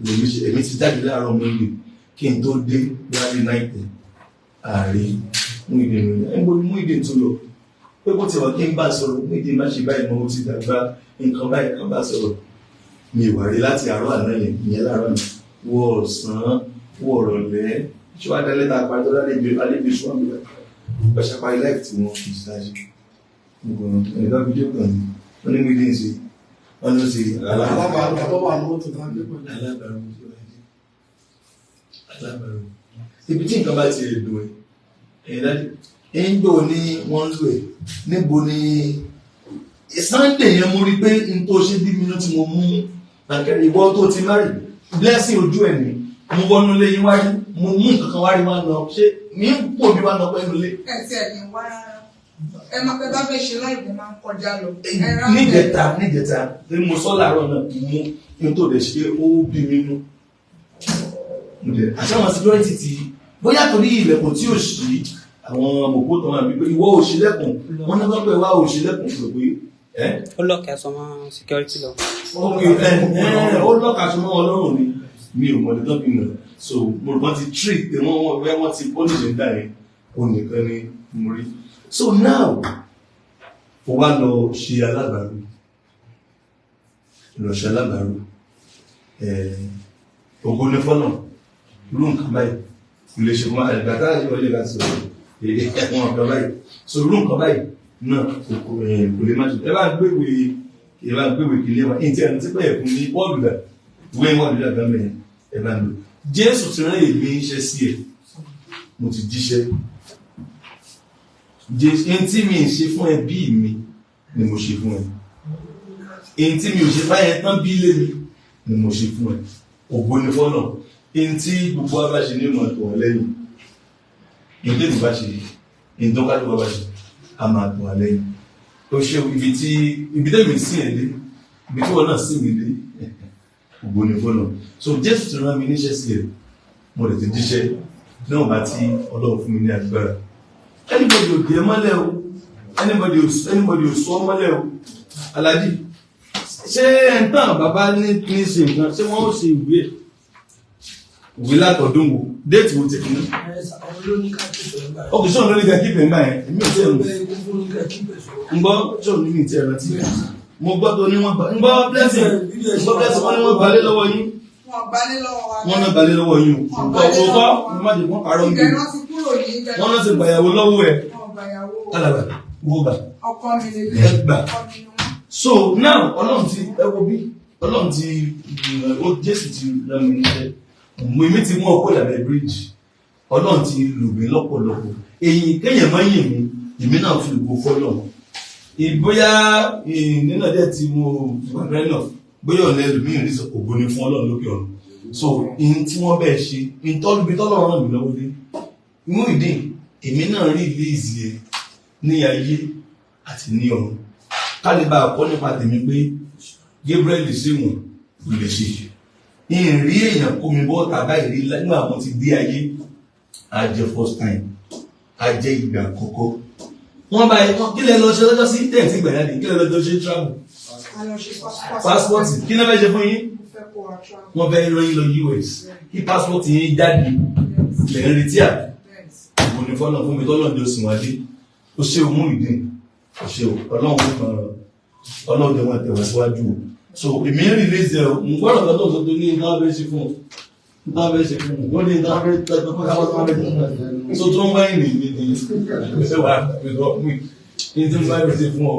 Lèmi ṣe èmi ti jáde láàárọ̀ Monday kí n tó dé láti 9:10 ààrẹ Muyideen lónìí. Ẹ̀ ń gbọ́ Muyideen tó lọ pé kó tiẹ̀ wá kí n bá a sọ̀rọ̀, Muyideen má ṣe báyìí mọ́, ó ti dàgbà nǹkan báyìí kan bá a sọ̀rọ̀. Mi wà rí láti àárọ̀ àná yẹn, ìyẹn láàárọ̀ mi wọ ọ̀sán wọ ọ̀rọ̀lẹ́ ṣé wàá dá lẹ́tà parí tó lálẹ́ bí sùn àmì ọ̀ṣà parí láì tí wọ́n fi ṣáájú ẹ̀dá fídíò kan ní wọ́n ní Muyideen ṣe wọ́n ló ṣe Alábàárù tó wà ní mọ́tò tá a gbé pẹ̀lú. Alábàárù, alábàárù, ibi tí nǹkan bá ti dùn ẹ̀ ẹ̀yìn dájú ẹ̀ ń gbò ní wọ́n ń lò ẹ̀ níbo ni Sunday yẹn mo rí pé n tó ṣe bí mi ló ti mo mú àkẹrẹ ìwọ tó ti má rí blessing ojú ẹ̀ ní mo wọnú ilé yín wáyé, mo mú nǹkan kan wárí wá lọ ṣé mi ń pò bí wá lọ pẹ́ẹ́nu ilé. Ẹ tí ẹ ní wá rárá, ẹ máa pẹ́ bá fẹ́ ṣe láìpẹ́ máa ń kọjá lọ. Ẹ rá. Níjẹta, níjẹta tí mo sọ láàárọ̀ náà, mo n tó lè ṣe ó bí mi nú. Àṣà àwọn security ti bóyá torí ilẹ̀kùn tí ò ṣí, àwọn mọ̀kó tó máa bí pé ìwọ ò ṣílẹ̀kùn, wọ́n ní kọ́ pé wá ò ṣílẹ̀kùn rò pé ẹ́. Ó lọ́ọ̀kì aṣọ mọ́ security lọ. Ok, ẹ ẹ ó lọ́ka aṣọ mọ́ ọlọ́run ni mi ò mọ̀ ní tán fi nà. So mo rò wọ́n ti treat pé wọ́n wọ́n wọ́n ti polish ń dà yẹn, ó nìkan ni mo rí. So now ó wá lọ ṣe alábàárù, lọ ṣe alábàárù, ògo ní fọ́nà irú nǹkan báyìí kò lè ṣe fún àgbà tá a ṣe wọlé láti sọ ẹ̀wọ̀n nǹkan báyìí. So irú nǹkan báyìí náà kò kò kò lè má ṣe. Ẹ bá gbéwèé, ẹ bá gbéwèé kìlẹ̀ wa ní tí ẹni tí pẹ́ fún mi bọ́ọ̀lù dà wé wọ́ọ̀lù dà gbàmẹ́ yẹn. Ẹ bá ń lò Jésù ti rán èmi iṣẹ́ sí ẹ, mo ti jíṣẹ́. Jésù ẹni tí mi ń ṣe fún ẹbí mi ni mo ṣe fún ẹ, èyí tí mi ò ṣe fáyẹn tán bí lé mi ni mo ṣe fún ẹ. Ògo ni fọ́nà. Èyí tí gbogbo wa bá ṣe ní ìmọ̀ tó wà lẹ́yìn, èyí tó bá ṣe, èyí tó kájú wa bá ṣe, a máa tó wà lẹ́yìn. Ó ṣe ibi tí ibi tẹ́mi sí ẹ̀ dé, ibi tí wọn náà sì mí dé, ògo ni fọ́nà. So Jésù ti rán mi níṣẹ́ sí ẹ, mo lè ti jíṣẹ́ náà bá tí Ọlọ́run fún mi ní agbára. Anybody ò dé mọ́lẹ̀ o, anybody ò sọ mọ́lẹ̀ o. Alájí, ṣé ẹ̀ńtàn bàbá ní kí n ṣe nǹkan, ṣé wọ́n ó ṣe ìwé ẹ̀, ìwé látọ̀dún wo, déètì wo ti fi ní. Àwọn ló ní ká kíkẹ́ nígbà Ó kì í sọ̀rọ̀ lórí ká kíkẹ́ nígbà yẹn, èmi ò tí ẹ̀ mọ̀. yẹn. Bẹ́ẹ̀ kó ní ká kíkẹ́ sọ̀rọ̀. Ń gbọ́ sọ̀rọ̀ ní mi tí ẹ̀ rántí. Mo gbọ́ tó ní wọ́n gbà, ń gbọ́ blessing, ń gbọ́ blessing, wọ́n ní wọ́n gbalé lọ́wọ́ yín. Wọn gbalé lọ́wọ́ wa. Wọ́n náà gbalé lọ́wọ́ yín o. Wọ́n gbalé Òótọ́ lọ́wọ́ wa. má jẹ́ wọ́n parọ́ ń Ibẹ̀ bí. náà ti kúrò ní ibẹ̀. Wọ́n náà ti gbàyàwó lọ́wọ́ ẹ̀. Wọn gbàyàwó. Alàgbà, wo gbà. Ọkọ mi lè Ẹ gbà. Ọkọ mi ni wọ́n. So now Ọlọ́run ti ẹ wo bí Ọlọ́run ti ó Jésù ti rán mi níṣẹ́. Mo èmi ti mú ọkọ ìlànà bíríìjì. Ọlọ́run ti lù mí lọ́pọ̀lọpọ̀. Èyí kéèyàn máa ń yìn mí, èmi náà fi ògo fọ́lọ́run. Ìbóyá nínú ẹ̀jẹ̀ tí mo gbàgbé náà, bóyá ọ̀nà ẹlòmíì rí sọ ògo ni fún Ọlọ́run lókè ọ̀run. So ihun tí wọ́n bẹ́ẹ̀ ṣe, ìtọ́lùbí tọ́lọ́run ràn mí lọ́wọ́ dé. Muyideen, èmi náà rí ìlíìsì ẹ ní ayé àti ní ọ̀run. Kálíbà kọ́ nípa tèmi pé Gabriel sì wọ̀n kò lè ṣe. Ìrí èèyàn kó mi bọ́ tàbá ìrí nígbà mo ti dé ayé, a jẹ́ first time, a jẹ́ ìgbà àkọ́kọ́. Wọ́n bá yẹ kí lẹ lọ ṣe lọ́jọ́ sí tẹ̀sí gbẹ̀yàdì, kí lẹ lọ́jọ́ ṣe travel. Passport kí lẹ fẹ́ ṣe fún yín? Wọ́n fẹ́ rán yín lọ US kí passport yín jáde lẹ̀ ń retí àbí. Mo ní fọ́nà fún mi tọ́lọ́ ní oṣù wájú. Ó ṣe òun ìdín, ó ṣe ọlọ́run fún ọ̀rọ̀ ọlọ́run jẹ́ wọn tẹ̀wọ̀ síwájú o. So èmi ń release ẹ̀ o, mo gbọ́dọ̀ kan tó sọ tó ní nǹkan fẹ́ ṣe fún ọ. Nǹkan fẹ́ ṣe fún ọ, wọ́n ní nǹkan fẹ́ tẹ́ tó kọ́ fẹ́ ṣe. So tó ń wáyé ní ní ṣé wàá fi lọ mí ní tí mo bá fi ṣe fún ọ.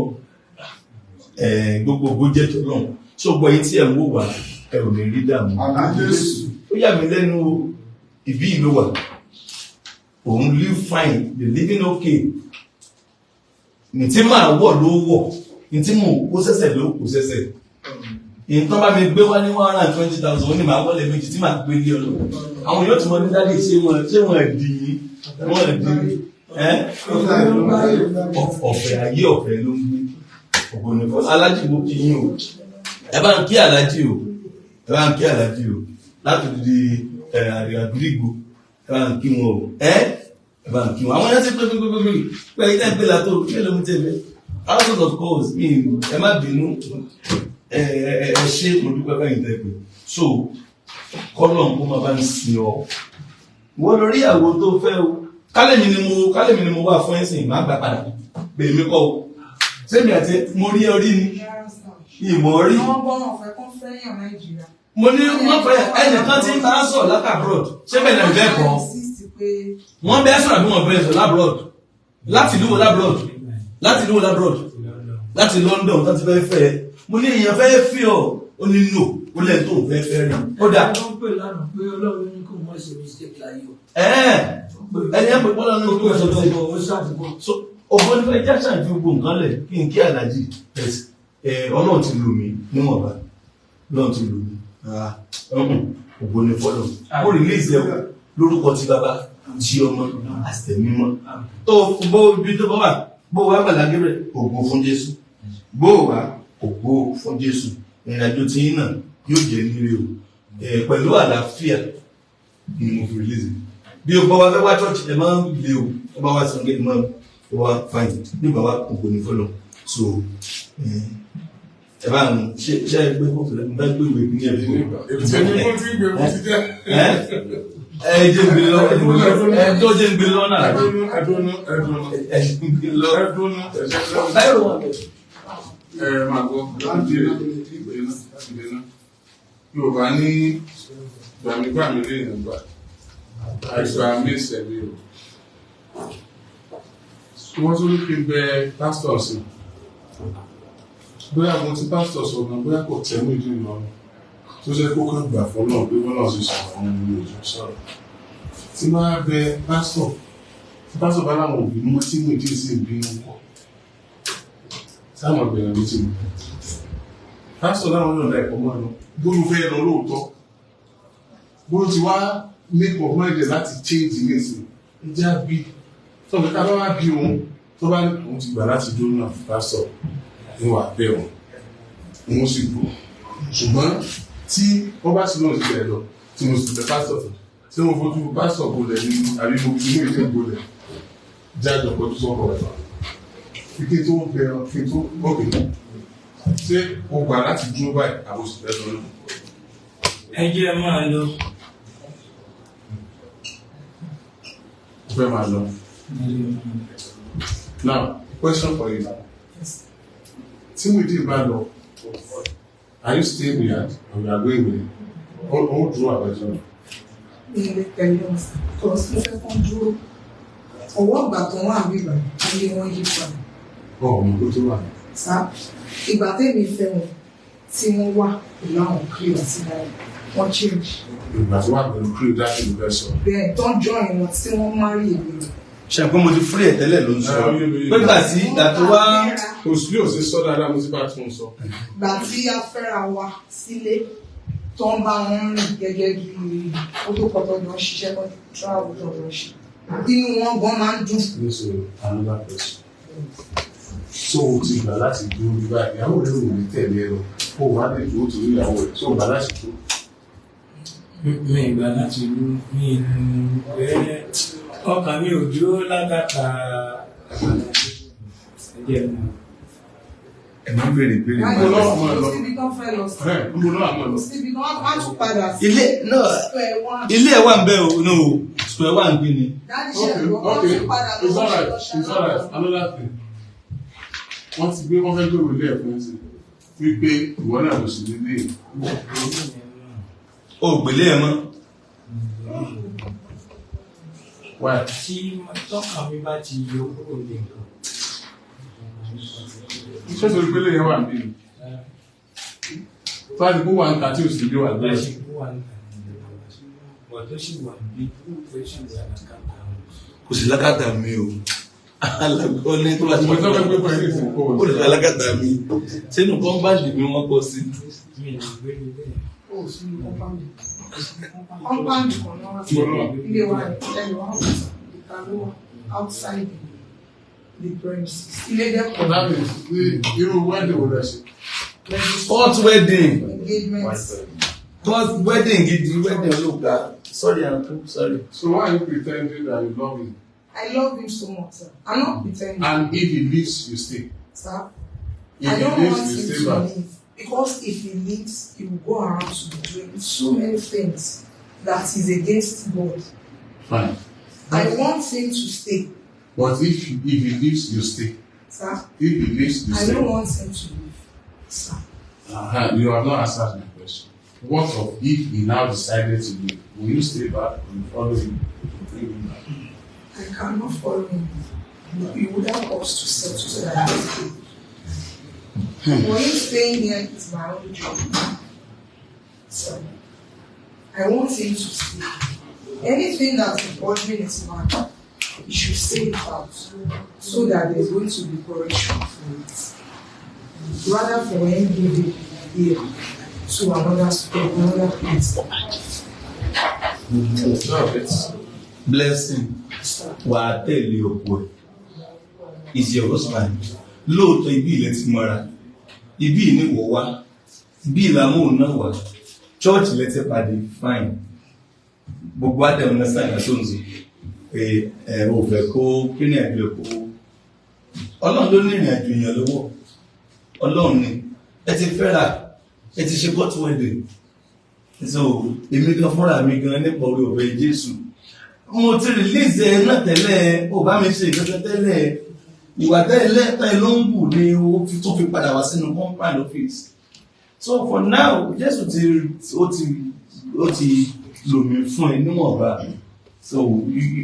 Gbogbo ògo jẹ́ tọ́lọ́run. So gbọ́ yín tí ẹ̀ ń wò wá, ẹ ò ní rí dààmú. Ó yà mí lẹ́nu ìbí ìlú wa. Òun live fine, the living okay. Ní tí màá wọ̀ ló wọ̀, ní tí mò ń kó sẹ́sẹ̀ ló kó sẹ́sẹ̀. Nǹkan bá mi gbé wá ní 120,000, ó ní màá wọlé méjì tí màá gbé lé ọ lọ. Àwọn yóò tún mọ ní dáàdì ṣé wọ́n dì í, wọ́n dì í. Ọ̀fẹ́ ayé ọ̀fẹ́ ló ń gbé. Ògbóni fọ́. Alájì mo kí yín o. Ẹ bá ń kí alájì o. Ẹ bá ń kí alájì o. Láti di àgbírígbò. Ẹ bá ń kí wọn o. Ẹ bá ń kí wọn. Àwọn yẹn ti pé pé pé pé pé ilé ìpè látó kí ló ń tẹ̀lé. Thousands of calls mi ẹ má bínú. Ẹ ṣe mo dúpẹ́ fẹ́yìn tẹ́ pé. So kọ́lọ̀ kó máa bá ń sin ọ. Wọ́n lórí ìyàwó tó fẹ́ o. Kálẹ̀mí ni mo wà fún ẹ̀sìn má gbà padà. Bèèmí kọ́ o. Sẹ́mi àti mo rí orí ni. Ìmọ̀ rí. Mo ní wọ́n fẹ́ ẹnìkan tí ń bá sọ̀rọ̀ láti abroad. Ṣé bẹ́ẹ̀ náà bẹ́ẹ̀ kọ́? Wọ́n bẹ́ẹ̀ sọ̀rọ̀ àbí wọ́n bẹ́ẹ̀ sọ̀rọ̀ lábroad? Láti ìlú wo lábroad? Láti ìlú wo lábroad? Láti London láti fẹ́ fẹ́. Mo ní èèyàn fẹ́ fi ọ̀ ó ní no ó lẹ́nu tó fẹ́ fẹ́ rí. Ó dà. Wọ́n pè lánàá pé Ọlọ́run ní kò mọ̀ ṣe mistake láyé o. Ẹni ẹ̀ pé Bọ́lá ní kò mọ̀ ṣe mistake. Ọ̀gbọ́n ní fẹ́ jáṣà fi gbogbo nǹkan lẹ̀ kí n kí Àlàjì. Ọlọ́run ti lù mí níwọ̀nba. Ọlọ́run ti lù mí. Ògo ni fọ́lọ̀. Ó release ẹ̀ lórúkọ ti bàbá ti ọmọ àtẹ̀mímọ́. Tó bó ibi tó bá wà bó wà Àgbàlá Gabriel ògo fún Jésù. Bó wà ògo fún Jésù. Ìrìnàjò tí yín náà yóò jẹ́ nílé o. Pẹ̀lú àlàáfíà ni mo fi release. Bí o bá wá fẹ́ wá church ẹ máa ń le o. Ó bá wá sí ọ̀gẹ́ ẹ máa wá fine. Nígbà wá ògo ni fọ́lọ̀. So ẹ bá ń ṣe ṣe ẹ gbé fọ́tò lẹ́nu bá gbé ìwé ní ẹ̀fọ́. Ẹ jẹ́ gbé lọ ẹ tó jẹ́ gbé lọ náà. Ẹ gbé lọ. Báyọ̀ wà bẹ̀. Ẹ máa gbọ́ láti dènà. Yorùbá ní gbàmígbàmí léèyàn gbà àìgbà mí ìsẹ̀mí o. Wọ́n tún ní kí n bẹ pásítọ̀ sí. Bóyá mo ti pásítọ̀ sọ gan bóyá kò tẹ́ méjì lọ́rùn tó jẹ́ kó kàn gbà fọ́lọ́ pé wọ́n náà ṣe sọ̀rọ̀ àwọn ọmọ ìjọ sọ̀rọ̀. Tí máa bẹ pásítọ̀ tí pásítọ̀ bá láwọn òbí mú tí méjì sì ń bínú kọ́. Sáwọn ọ̀gbẹ̀rẹ̀ ló ti mú. Pásítọ̀ láwọn yóò da ẹ̀kọ́ mọ́ ẹnu. Bólú fẹ́ lọ lóòótọ́. Bólú ti wá make up mind láti change nísìn. Ǹjẹ́ á bí tọ́bi ká bá wá bí òun tó bá ní òun ti gbà láti dúró náà pásítọ̀ ń wà bẹ́ẹ̀ wọn òun sì gbọ́ ṣùgbọ́n tí wọ́n bá sì lóun ti bẹ̀rẹ̀ lọ tí mo sì bẹ pásítọ̀ fún tí mo fojú pásítọ̀ gbolẹ̀ ní àbí mo fi inú ìdí gbolẹ̀ jáde ọ̀pọ̀ tó sọ̀rọ̀ rẹ̀ kí tó bẹ kí tó ókè ṣé o gbà láti dúró báyìí àbò sì fẹ́ lọ náà. Ẹ jẹ́ máa lọ. O fẹ́ máa lọ. Now, question for you. Tí Muideen bá lọ, are you staying behind or you are going with him? Ó dúró àbájọ náà. Mi lè tẹ̀lé wọn sí. Kò sí fẹ́ kán dúró. Ọwọ́ ìgbà tó wà níbà, ayé wọn yí padà. Ọ̀ ọmọ tó tó wà. Sá ìgbà tèmi fẹ́ wọn tí wọ́n wà pẹ̀lú àwọn crew àti náírà, wọ́n change. Ìgbà tó wà pẹ̀lú crew dájú ló fẹ́ sọ. Bẹ́ẹ̀ tó ń join wọn tí wọ́n marry èmi rẹ̀. Ṣe pé mo ti free ẹ̀ tẹ́lẹ̀ ló ń sọ. Nígbà tí ìgbà tó wá. Kò sí òsì sọ dáadáa mo ti bá tún sọ. Ìgbà tí a fẹ́ra wa sílé tó ń bá wọn rìn gẹ́gẹ́ bí ó tó pọ̀tọ́ jọ ń ṣiṣẹ́ tó ń travel tó ń ṣe. Inú wọn gan máa ń dùn. Nísòro another person. So o ti gbà láti dúró bí báyìí, ìyàwó rẹ̀ ò ní tẹ̀lé ẹ lọ. O wà lè dúró torí ìyàwó rẹ̀, so o gbà láti dúró. Mi ìgbà láti dúró mi ọkàn mi ò dúró lákàtà Àgbàlá. Ẹ jẹ́ mọ̀. Ẹ má béèrè béèrè. Dáàdì, Mo lọ́wọ́ mọ́ ẹ lọ. kò síbi tán fẹ́ lọ sí. Ẹ ń bo lọ́wọ́ àmọ́ Kò lọ. síbi tán wọ́n á tún padà sí. Ilé náà Square one. ilé ẹ̀ wà ń bẹ̀ o, no, square one gbé ni. Dáàdì ṣe Okay, ẹ̀gbọ́n, wọ́n okay. tún padà lọ It's sí alright. ṣe It's alright. Another thing. Wọ́n ti gbé wọ́n fẹ́ gbé òrùlé ẹ̀ fún ẹ̀sìn. Wípé ìwọ náà ló sì nílé. O ò gbélé ẹ mọ́. Why? Tí tọ́ka mi bá ti yọ kúrò ní nǹkan. Ṣé torí pé lẹ́yìn wà níbí ni? Tó a ti kó wà ń ta tí ò sì bí wà Bá lórí. ṣe kó wà níta ní ìjọba bọ̀ tó sì wà bí tó sì wà lákàtà wọn. Kò sí lákàtà mi o. Alágbó ní tó bá ti Mo tọ́ fẹ́ gbé fún ẹ ní ìsìnkú Ó lè lákàtà mi. Sínú kọ́ńbáǹdì mi wọ́n kọ sí. Mi ò gbé ní bẹ́ẹ̀. Ó sì ní compound. Compound kan náà wà. Ilé wa ní ẹni wọn kò sọ ìta ló wà outside the premises. Ilé dẹ́kun. That means ní irú wedding wo lẹ ṣe? Court wedding. Engagement. Court wedding gidi wedding olóògbà. Sorry uncle, sorry. So why are you pretending that you love him? I love him so much, sir. I'm not pretending, And if he leaves, you stay. sir. If I he don't leaves, want you him stay to back. leave because if he leaves, he will go around to be doing so many things that is against God. Fine. I want him to stay, But if he leaves, you stay. sir. If he leaves, you I stay. don't want him to leave, sir. Uh-huh. You have not answered my question. What of if he now decided to leave? Will you stay back or you follow him to bring him back? I cannot follow him. He would help us to settle so that he stay. For him staying here is my own job. So I want him to stay. Anything that is bothering his mind, he should say it out so that there's going to be correction for it. Rather for him leaving here to another school, another place. No, it's Blessing. Wà á tẹ̀lé ọkọ ẹ̀. Is your husband. Lóòótọ́ ibi ilẹ̀ ti mọ́ra. Ibi ìní wọ̀ wá. Ibi ìlàmú òun náà wà. Church lẹ ti pàdé fine. Gbogbo Adam náà sàn tó ń sọ. Pé ẹ ò fẹ́ kó kí ní àjò kó. Ọlọ́run ló ní ìrìn àjò èèyàn lọ́wọ́. Ọlọ́run ni. Ẹ ti fẹ́ra. Ẹ ti ṣe court wedding. So èmi gan fúnra mi gan nípa orí ọ̀fẹ́ Jésù. Mo ti release ẹ náà tẹ́lẹ̀, ó bá mi ṣe ìgbésẹ̀ tẹ́lẹ̀. Ìwà tẹ́lẹ̀ tẹ́ ló ń bù ni ó fi tó fi padà wá sínú compound office. So for now, Jésù ti ó ti ó ti lò mí fún ẹ níwọ̀nba. So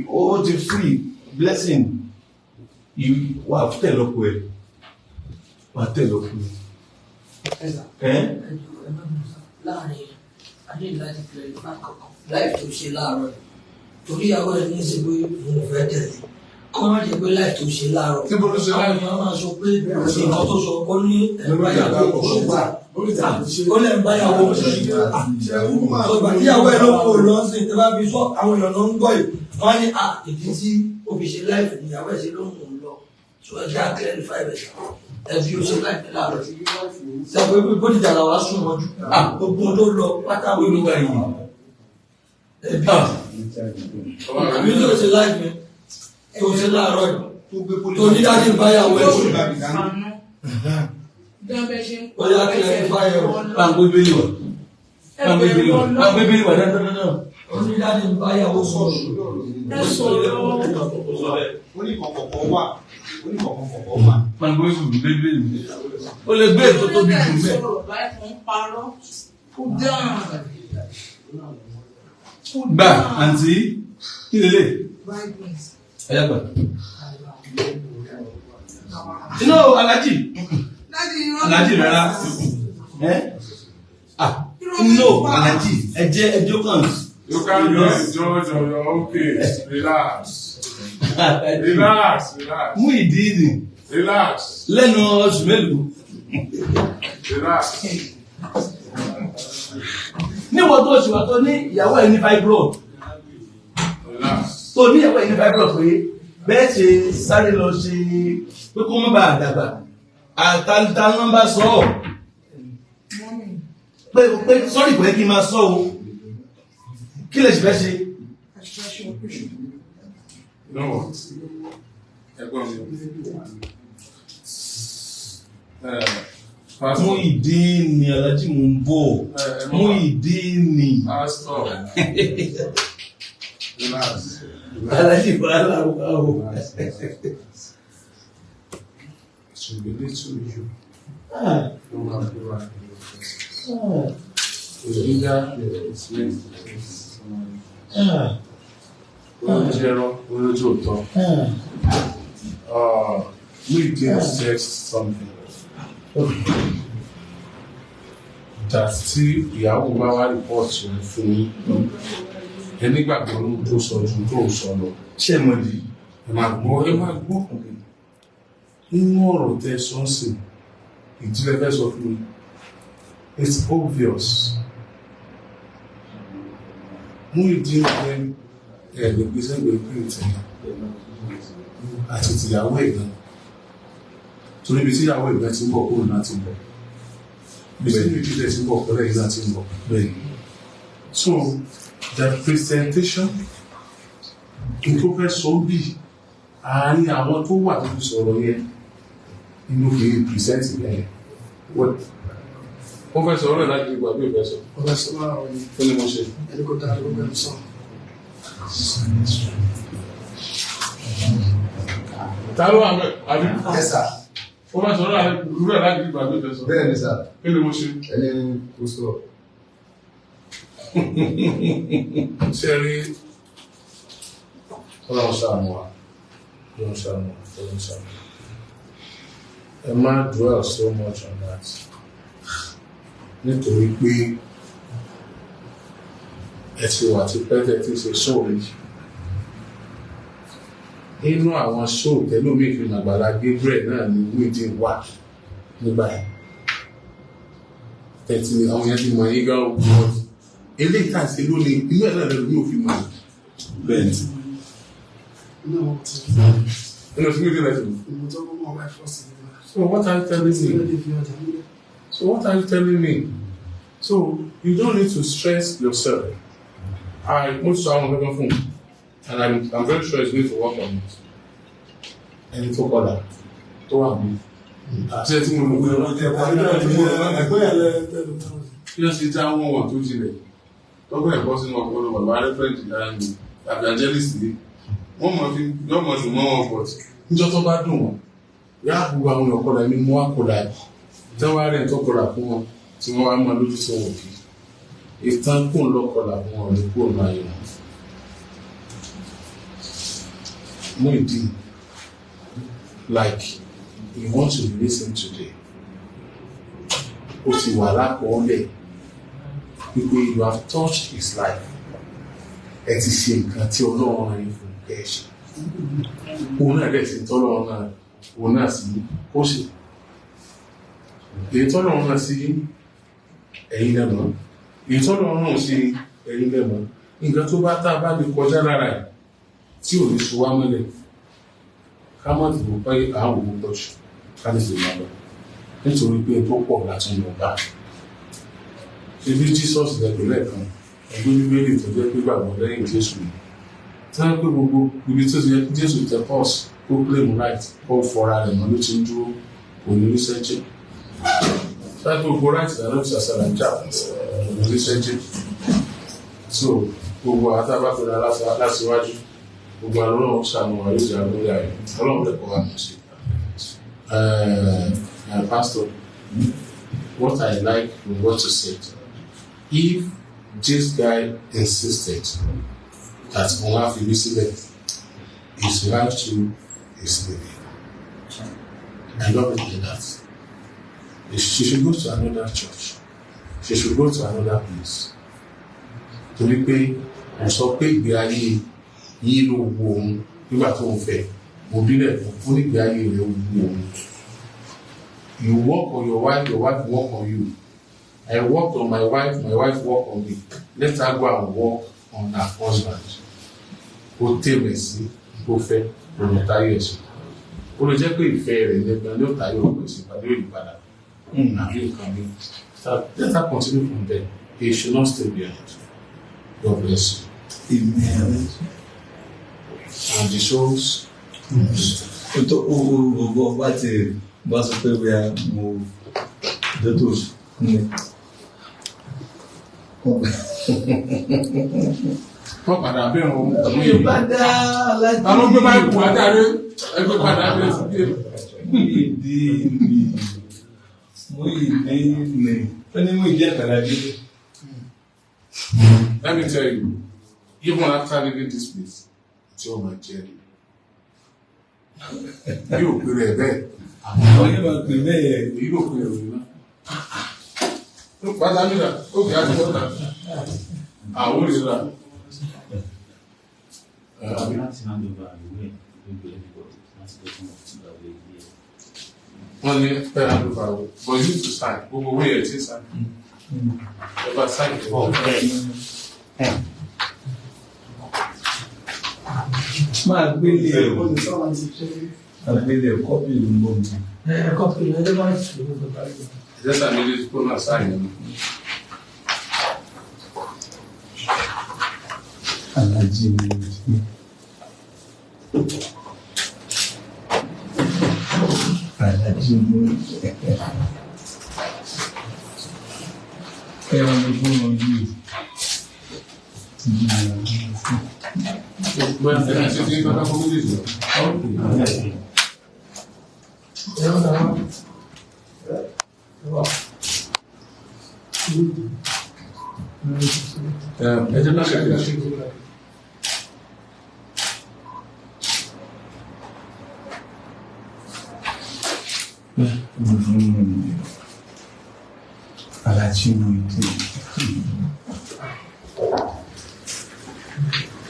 ó ti free blessing you wà tẹ̀ lọ́pọ̀ ẹ̀ wà tẹ̀ lọ́pọ̀ Ẹ sà, ẹ̀. ẹ jọ̀ọ́, ẹ má bínú sà. Láàrin a ní láti clarify kankan láì tó ṣe láàárọ̀ yìí. Torí ìyàwó ẹ̀ ní í ṣe pé òun ò fẹ́ tẹ̀lé. Kọ́ má jẹ́ pé láì tó ṣe láàárọ̀. Níbo ló ṣe Àwọn láì? èèyàn máa sọ pé nǹkan tó sọ ó ní ẹ̀ ń báyàwó òun wà. Ó lẹ̀ ń báyàwó òun ṣe. Sọgbà tíyàwó ẹ̀ ló kó lọ sí ìtẹ́ bá fi sọ àwọn èèyàn ló ń gbọ́ yìí. Wọ́n ní à ìdí tí ó fi ṣe láìpẹ́ níyàwó ẹ̀ ṣe ló ń mú un lọ. Sọ ẹ jẹ́ à clarify rẹ̀ sà. Ẹ fi ó ṣe láìpẹ́ láàárọ̀. Sọ pé Bódìjà làwa sùn mọ́jú. Gbogbo ohun tó lọ pátá Olúwa yìí. Ẹbí àbí tó ṣe láìpẹ́ tó ṣe láàárọ̀ yìí tó ní dájú báyàwó ẹ̀ ṣe. Ó yá clarify ẹ̀ o. Báńkó bíbélì wà. Báńkó bíbélì wà. Báńkó bíbélì wà dáadáa. Ó ní dájú báyàwó sọ̀rọ̀. Ẹ sọ̀rọ̀. Oníkọ̀ọ̀kọ̀ wà, oníkọ̀ọ̀kọ̀ wà. Báńkó bíbélì wà. Ó lè gbé ètò tóbi jù mẹ́. Kò dáa. Kò Gbà dáa. àǹtí kí lélẹ̀? Bible. Ẹ̀yà gbà. Inú Alájì. Daddy, irọ́ Alájì ló ń rárá. pa. Ẹ́ ah no Alájì ẹ jẹ́ ẹjọ́ kan. You can be a judge on your own case. Relax. Relax, relax. Mú ìdí ìdì Relax. lẹ́nu oṣù mélòó. Relax. Níwọ̀n tó oṣù wa tó ní ìyàwó ẹ̀ ní fibroid. Relax. Tó ní ìyàwó ẹ̀ ní fibroid pé bẹ́ẹ̀ ṣe sáré lọ ṣe pé kó má bàa dàgbà. Àtàlítà ló ń bá sọ ọ́. Mọ́mì, Pé pé sọ́rí kò yẹ kí n máa sọ o. Kí lè ṣe fẹ́ ṣe? àṣìṣe operation. You know what? Ẹ̀gbọ́n mi. Muyideen ni Alhaji mò ń bọ̀. Muyideen ni. Alhaji wàhálà wà o. It will be little you. No matter what your presence. The leader is meant to face someone. Olójú ẹ̀rọ, olójú òótọ́. Muyideen said something. That tí ìyàwó bá wá rìpọ́ọ̀tì òun fún yín, ẹ nígbàgbọ́ ló tó sọ ju tó sọ lọ. Ṣé ẹ mọ̀ di? Ẹ máa gbọ́, ẹ máa gbọ́. Nínú ọ̀rọ̀ tẹ sọ́ọ̀sì, ìdílé fẹ́ sọ fún mi, it's obvious. Muyideen jẹ́ ẹ̀ lè gbé sẹ́gbẹ̀ẹ́ píríǹtì àti tìyàwó ẹ̀ gan. Torí ibi tíyàwó ẹ̀ gan ti ń bọ̀ kúrò náà ti ń bọ̀. Ibi tí Muyideen ti ń bọ̀ kúrò náà ti ń bọ̀. So the presentation tó fẹ́ sọ bí àárín àwọn tó wà tó fi sọ̀rọ̀ yẹn inú fi present yẹn. Wọ́n fẹ́ sọ̀rọ̀ láti ìgbà bí ìfẹ́ sọ. Ọ̀rẹ́ sọ máa rọ̀ ni. Kí ni mo ṣe? Ẹni kò dáa ló gbẹ̀rù sọ. Ta ló wà bẹ́ẹ̀? Àbí? Yes, sir. Ó fẹ́ sọ̀rọ̀ rẹ̀ láti ìgbà bí ìfẹ́ sọ. Bẹ́ẹ̀ ni sir. Kí ni mo ṣe? Ẹni kò sọ. Ṣé rí Ọlọ́run ṣàánú wa? Ọlọ́run ṣàánú wa. Ọlọ́run ṣàánú wa. Ẹ má dwell so much on that. Nítorí pé ẹ ti wà tipẹ́ tẹ́ ti ṣe sóòrì. Nínú àwọn ṣóò tẹ́lómi ìfihàn Àgbàlá Gabriel náà ni Muyideen wà nígbà yẹn. Tẹ̀tí àwọn yẹn ti mọ̀ yín gan wọ́n. Eléyìí tá à ń ṣe lónìí, inú ẹ̀ náà lẹ́nu mi ò fi mọ̀. Bẹ́ẹ̀ni. Inú àwọn ti Inú tí Muyideen láti mọ̀. ìmọ̀ tó kọ́ mọ̀ wáyé fọ́ọ̀sì nígbà. So what are you telling Tí me? wọ́n lè fi ọjà nílẹ̀. So what are you telling me? So you don't need to stress yourself. I mo sọ àwọn kankan fún un and I'm very sure he's going to work on it. Ẹni tó kọlà tó wà mí. Àti ẹ tí mo lò pé kí ló ṣe já wọn wọ̀n tó jinlẹ̀. Tọ́gbọ́n ẹ̀kọ́ sínú ọpọlọ bàbá rẹ́fẹ̀rẹ̀ǹdì dára ni evangelist ni. Wọ́n mọ̀ fi yọ́ mọ̀ dùn mọ́ wọn but níjọ́ tó bá dùn wọ́n. Yá gbogbo àwọn èèyàn kọlà mi mú wá kọlà yìí. Tí wọ́n wá rẹ̀ tó kọlà fún wọn tí wọ́n wá mọ lójú tó wọ̀ kí. Ìtàn kò ń lọ kọlà fún wọn ní kúrò náà yẹn. Muyideen, like you want to release him today. Ó ti wà lákọọ́lẹ̀ wípé you have touched his life. Ẹ ti ṣe nǹkan tí Ọlọ́run rán yín fún kẹ́ ẹ ṣe. Òun náà dẹ̀ ṣe tọ́lọ́run náà, òun náà sì ní kó ṣe. Èyí tọ́lọ́run náà sí ẹ̀yin lẹ́mọ̀. Èyí tọ́lọ́run náà sí ẹ̀yin lẹ́mọ̀. Nǹkan tó bá tá a bá lè kọjá lára ẹ̀ tí ò ní ṣe wá mọ́lẹ̀. Ká má dìbò pé àwọn òun pọ̀ jù ká lè ṣe máa lọ. Nítorí pé tó pọ̀ láti lọ bá. Ṣé bí Jesus lẹ́gbẹ̀ẹ́ lẹ́ẹ̀kan ẹgbẹ́ Bíbélì tó jẹ́ pé gbàgbọ́ lẹ́yìn Jésù ni. Tí wọ́n pé gbogbo ibi tó ti yẹ kí Jésù tẹ pọ́s kó claim right kó fọra rẹ̀ mọ́ ló ti ń dúró kò ní rí sẹ́jẹ́. Tí wọ́n pé gbogbo right ìdáná ti ṣàṣàlà ń jà kò ní rí sẹ́jẹ́. So gbogbo àwọn tá a bá fẹ́ra láṣíwájú gbogbo àwọn Ọlọ́run ṣàánú wa yóò jẹ́ àlórí ayọ̀ Ọlọ́run lẹ́kọ̀ọ́ wa mọ̀ sí. Pastor, what I like from what you said, if this guy insisted that òun á fi mí sílẹ̀, his wife too is leaving. I love it like that. She should go to another church. She should go to another place. Torí pé kò sọ pé ìgbé ayé yìí ló wu òun nígbà tó ń fẹ́. Òbí rẹ̀ kò ní ìgbé ayé rẹ̀ wu òun. You work on your wife, your wife work on you. I worked on my wife, my wife work on me. Let her go and work on her husband. Kó tèmẹ̀ sí, kó fẹ́, kó lọ táyọ̀ ẹ̀sìn. Ó lè jẹ́ pé ìfẹ́ rẹ̀ nígbà ní ó táyọ̀ ọ̀pọ̀ ẹ̀sìn pàdé òyìnbádà. Àbí nǹkan mi. Let her continue from there. He should not stay behind. God bless you. Amen. And the souls. Tó o bá ti Bá sọ pé bóyá mo dọ́tò ní. Wọ́n padà bẹ́ẹ̀ wọn. Padà alájí. Ta ló gbé báyìí kù ajáre? Ẹgbẹ́ padà bẹ́ẹ̀ sí dé. Muyideen Muyideen ó ní Muyideen Àkàlàbí. Let me tell you, even after leaving this place, tí ó máa jẹ́ rí. Yóò pè rẹ̀ bẹ́ẹ̀. Àwọn yóò máa pè bẹ́ẹ̀. Èyí ló pè rẹ̀ náà. Pátá mi rà, ó kì í àti bọ́tà. Àwọn òrìṣà. Wọ́n ní fẹ́ hand over o, but you need to sign. Gbogbo owó yẹn ti sign. Ẹ bá sign. Máa gbélé ẹ̀ máa gbélé ẹ̀ kọ́pì ló ń bọ̀ mi. Ẹ kọ́pì ẹjọ́ máa ń sùn ló bá yẹ. Ẹ̀jẹ̀ sàmì lè kó náà sign yẹn. Alájí mi. Alájí mi. Ẹ wọn lè fún wọn yìí. Bẹ́ẹ̀ ṣe ti ń tọ́ka fún méjèèjì lọ. Ẹ jẹ́ ká ṣe àgbẹ̀. Alájí mi.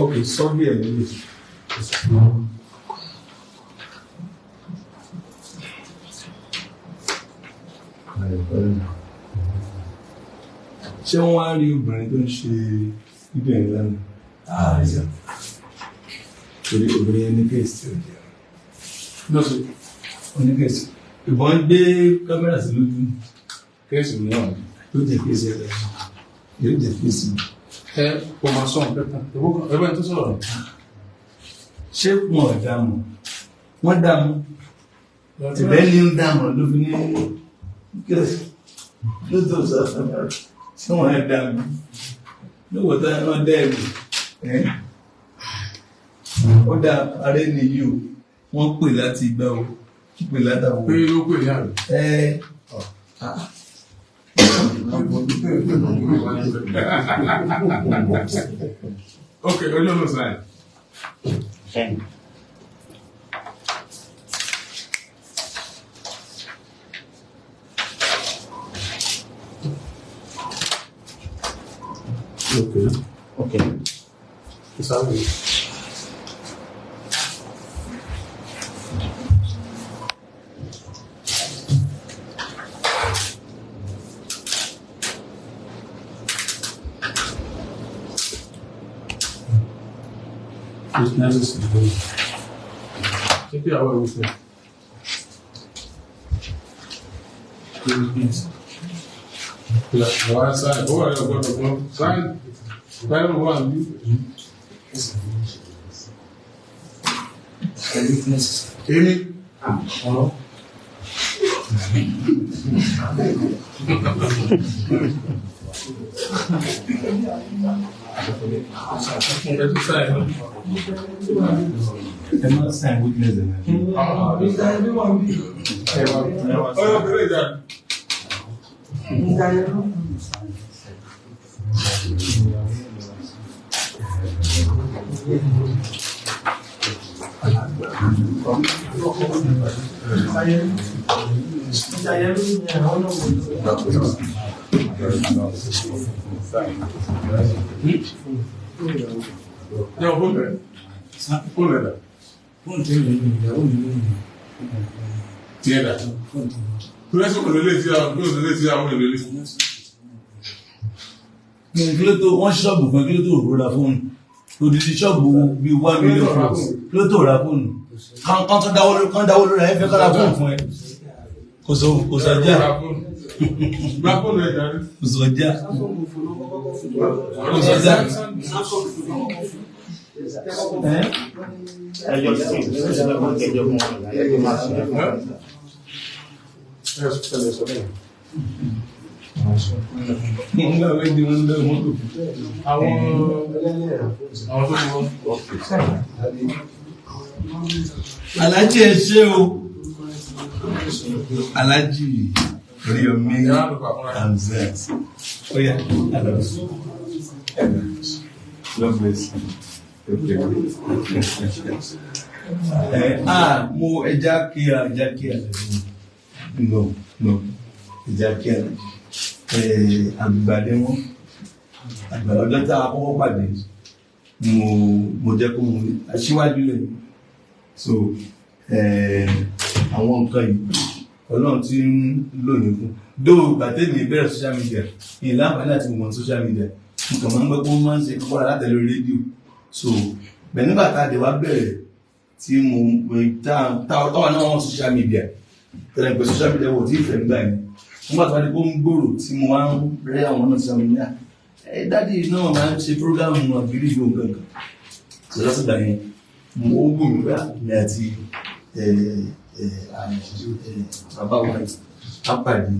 Ok, sọ́bí ẹ̀ lóye. Ṣé wọ́n wá rí obìnrin tó ń ṣe ibẹ̀ yẹn lánàá? Torí obìnrin yẹn ní kéèsì tí ó jẹ́. Lọ́sọ̀. Ó ní kéèsì. Ìbọn gbé kámẹ́rà sí lójú. Kéèsì mìíràn. Yóò jẹ́ kéèsì ẹ̀ yóò jẹ́ kéèsì. Ẹ kò máa sọ nǹkan kan. Ẹgbẹ́ tó sọ̀rọ̀. Ṣé wọn ò dààmú? Wọ́n dààmú. Tìbẹ́ ní ń dààmú ló fi ní ló tó sọ ṣé wọ́n á dààmú? Lówó tá wọ́n dá ẹ̀rù. Ó dá aré nìyí o. Wọ́n pè láti ìgbà o. Wọ́n pè látàwọn. Pé ló pè ní àná. Ẹ Ok, olóòlù sign. Okay. Okay. Ìsáwò. Ṣé kí àwọn ẹ̀wù fẹ́? Àwọn sáì, ó wà ní ọgbọ́dọ̀ gbọ́. Sáì, báyọ̀ wà ní. Èmi. Ẹ tún sáì náà. Ẹ máa sign witness ẹ̀ náà. Ọyọ́ bẹ̀rẹ̀ ìjà. Ní ọ̀fún rẹ̀. Fóònù rẹ̀ dà. Fóònù tí mi ní ìyàwó mi ló ní. Tiẹ̀ dà. Kúrẹ́sì kò lè létí àwọn kò lè létí àwọn èlò létí. Kí ló tó wọ́n ṣọ́ọ̀bù kan kí ló tó rọra fóònù? Odidi ṣọ́ọ̀bù bíi 1 million fóònù. Kí ló tó ra fóònù? Kan tó dáwọ́ lórí kan dáwọ́ lórí ẹ fẹ́ kára fóònù fún ẹ. Kò sọ kò sọjá. Gba fóònù ẹ̀ dàrí. Kò sọjá. Kò sọjá. Ẹjọ́ sí ìṣẹ̀lẹ̀ kẹjọ fún wọn. Wọ́n gbà wé di wọ́n lẹ́wọ̀n mọ́tò. Àwọn àwọn tó wọ́n. Aláàjì, ẹ ṣé o. Aláàjì Oríyọmí Hamzat. Oya, hello. God bless you. Ẹ ah, mo ẹja kí a ẹja kí a no no ẹja kí a ẹ àgbàdé wọn àgbàdo. Ọjọ́ tá a kọ́kọ́ pàdé, mo jẹ́ kó mo aṣíwájú lẹ̀. So àwọn nǹkan yìí, Ọlọ́run ti ń lò ní fún dó. Gbàtẹ́mi bẹ̀rẹ̀ social media ní láǹfààní àti mọ̀ social media, nǹkan máa ń gbọ́ pé wọ́n máa ń ṣe kọ́kọ́rọ́ látẹ̀lé rédíò. So bẹ̀ nígbà tá a dé wá bẹ̀rẹ̀ tí mo táwa náà wọ́n social media tẹ̀lé pé social media wò tí ì fẹ́ ń gbà yẹn, nígbà tó wá di pé ó ń gbòòrò tí mo wá ń rẹ́ àwọn náà social media, ẹ daddy náà máa ń ṣe program àgírígbò nǹkan kan. So lásìgbà yẹn mo ó wù mí pé àmì àti bàbá wa á pàdé.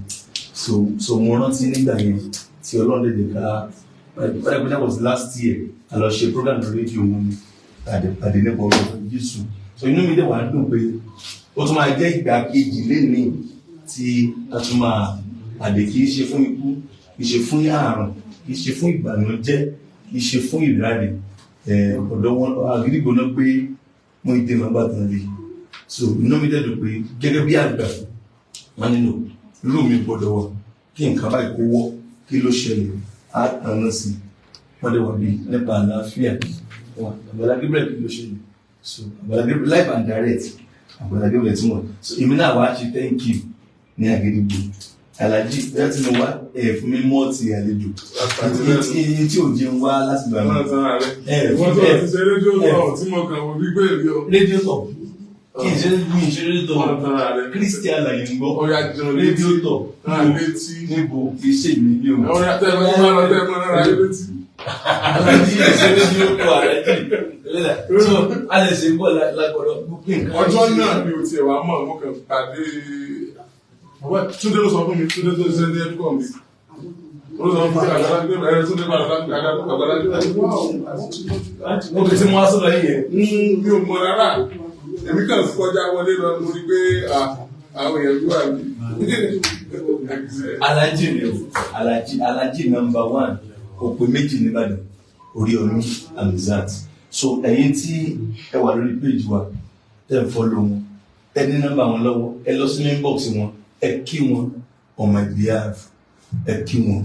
So mo rántí nígbà yẹn tí Ọlọ́run lè dé ká pàdé. That was last year, a lọ ṣe program lórí rédíò wọn, pàdé nípa ọ̀rọ̀ Jésù. So inú mi dẹ̀ wá dùn pé ó tún máa jẹ́ ìgbà kejì lénìí tí a tún máa pàdé. Kì í ṣe fún ikú, kì í ṣe fún àrùn, kì í ṣe fún ìbànújẹ́, kì í ṣe fún ìráre. Ọ̀dọ̀ wọn àgídìgbò náà gbé mú ìdè máa tán lé. So inú mi dẹ̀ dùn pé gẹ́gẹ́ bí àgbà wọn nínú irú mi gbọ́dọ̀ wà kí nǹkan báyìí kó wọ́, kí ló ṣẹlẹ̀, á tanná sí. Wọ́n lè wà bí nípa àlàáfíà wà. Àgbàlá Gabriel, kí ló ṣẹlẹ̀? So Àgbàlá Gabriel live and direct, Àgbàlá Gabriel tí wọ́n. So èmi náà wá ṣe thank you ní Àgídìgbò. Alájí, bẹ́ẹ̀ tí mo wá ẹ̀ fún mi mọ́ọ̀tì àlejò tí ò jẹun wá láti gbà mí. Wọ́n tó ti ṣe rédíò náà tí mo kàn wọ́n wípé èmi ò. Rédíò tọ̀ kí n ṣe mi ṣe rédíò tọ̀, Kristi àlàyé ń gbọ́ rédíò tọ̀ níbo kì í ṣe mi ní o. Ọ̀rẹ́ tẹ́ ẹ máa lọ tẹ́ ẹ máa rárá létí. Alájí ṣe rédíò tọ̀, alájí so a lè ṣe bọ́ lágbọ̀dọ̀ gbogbo nǹkan. Ọjọ́ náà ni o tiẹ̀ wá mọ̀, mo kàn pàdé Túndé ló sọ fún mi, Túndé tó ṣe ní ẹ̀dúkọ̀ mi. Ó sọ fún mi Àgbàlá gbé ẹ̀rọ Túndé padà Àgbàlá gbé. Mo kì í tí mo wá sọ̀rọ̀ yìí yẹn. Mi ò mọ̀ rárá. Èmi kàn kọjá wọlé lọ, mo rí pé àwọn èèyàn ló wà ní. Alájí mi o, Alájí, Alájí number one, òpè méjì nìbàdàn, Oríyọmí Hamzat. So ẹ̀yin tí ẹ wà lórí péjì wa, tẹ́ ń follow wọn, ẹ ní nọ́mbà wọn lọ́wọ́, ẹ lọ sí inbox wọn, ẹ kí wọn on my behalf, ẹ kí wọn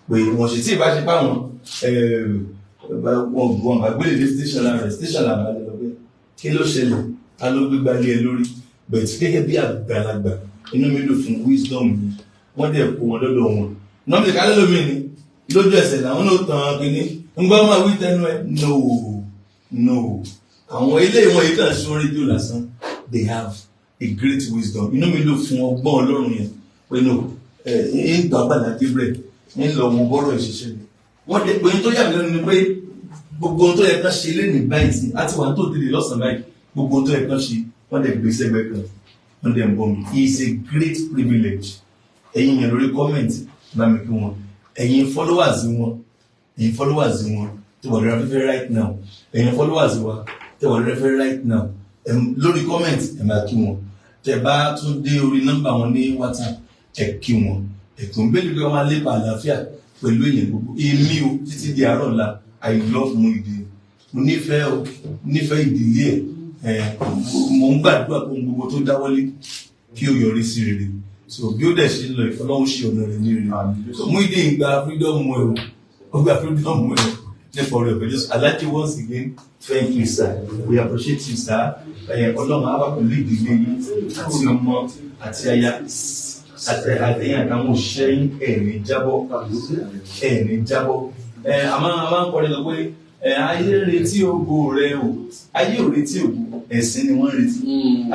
pé wọn ṣe tí ì bá ṣe bá wọn wọn bá gbélé dé station lára station lára lọ pé kí ló ṣẹlẹ̀, ta ló gbégbá lé ẹ lórí. But gẹ́gẹ́ bí àgbàlagbà, inú mi dùn fún wisdom mi. Wọ́n dẹ̀ kó wọn lọ́dọ̀ wọn nọ́ọ̀mù kálẹ̀ lómi ni lójú ẹsẹ̀ làwọn náà tàn kínní ń gbọ́ máa wí tẹnu ẹ. No, no, àwọn ilé ìwọ̀n yìí kàn sún rédíò lásán. They have a great wisdom. Inú mi dùn fún ọgbọ́n Ọlọ́run yẹn pé no, ẹ ń gbà Àgbàlá Gabriel ń lọ wọn bọ́rọ̀ ìṣiṣẹ́ ni wọ́n dé pé tó yà mí lẹ́nu ni pé gbogbo ohun tó yẹ kán ṣe lé ní báyìí sí àti wà tó tẹ̀lé lọ́sàn-án báyìí, gbogbo ohun tó yẹ kán ṣe, wọ́n dẹ̀ gbé sẹ́gbẹ́ kan, wọ́n dẹ̀ ń bọ̀ mí. It's a great privilege. Ẹ̀yin yẹn lórí comment, bá mi kí wọn. Ẹ̀yin followers wọn, ẹ̀yin followers wọn tó wà lórí afẹ́fẹ́ right now, ẹ̀yin followers wa tó wà lórí afẹ́fẹ́ right now, lórí comment, ẹ̀ máa kí wọn. Tẹ́ bá tún dé orí nọ́mbà wọn ní WhatsApp, ẹ̀ kí wọn. Ẹ̀tún bẹ́ẹ̀ ni pé wọ́n á lépa àlàáfíà pẹ̀lú èèyàn gbogbo. Èmi o, títí di àárọ̀ ọ̀la, I love Muyideen. Mo nífẹ̀ẹ́ o, nífẹ̀ẹ́ ìdílé ẹ̀. Mo ń gbàdúrà pé ohun gbogbo tó dáwọ́lé kí ó yọrí sí rere. So bí ó dẹ̀ ṣe ń lọ, ìfọlọ́hún ṣe ọ̀nà rẹ̀ ní rere. So Muyideen gba freedom ẹ̀ o, ó gba freedom ẹ̀ nípa ọ̀rọ̀ ẹ̀fẹ̀ Jésù. Alhaji, once again, thank you, sir. We appreciate you, sir. Ọlọ́run á wà pẹ̀lú ìdílé yín àti ọmọ àti aya àti àtẹ̀yìn àtàwọn òṣìṣẹ́ yín. Ẹ̀ẹ̀ní jábọ́, ẹ̀ẹ̀ní jábọ́. A máa ń kọrin lọ pé ayé ń retí ògo rẹ o. Ayé ò retí ògo, ẹ̀sìn ni wọ́n ń retí.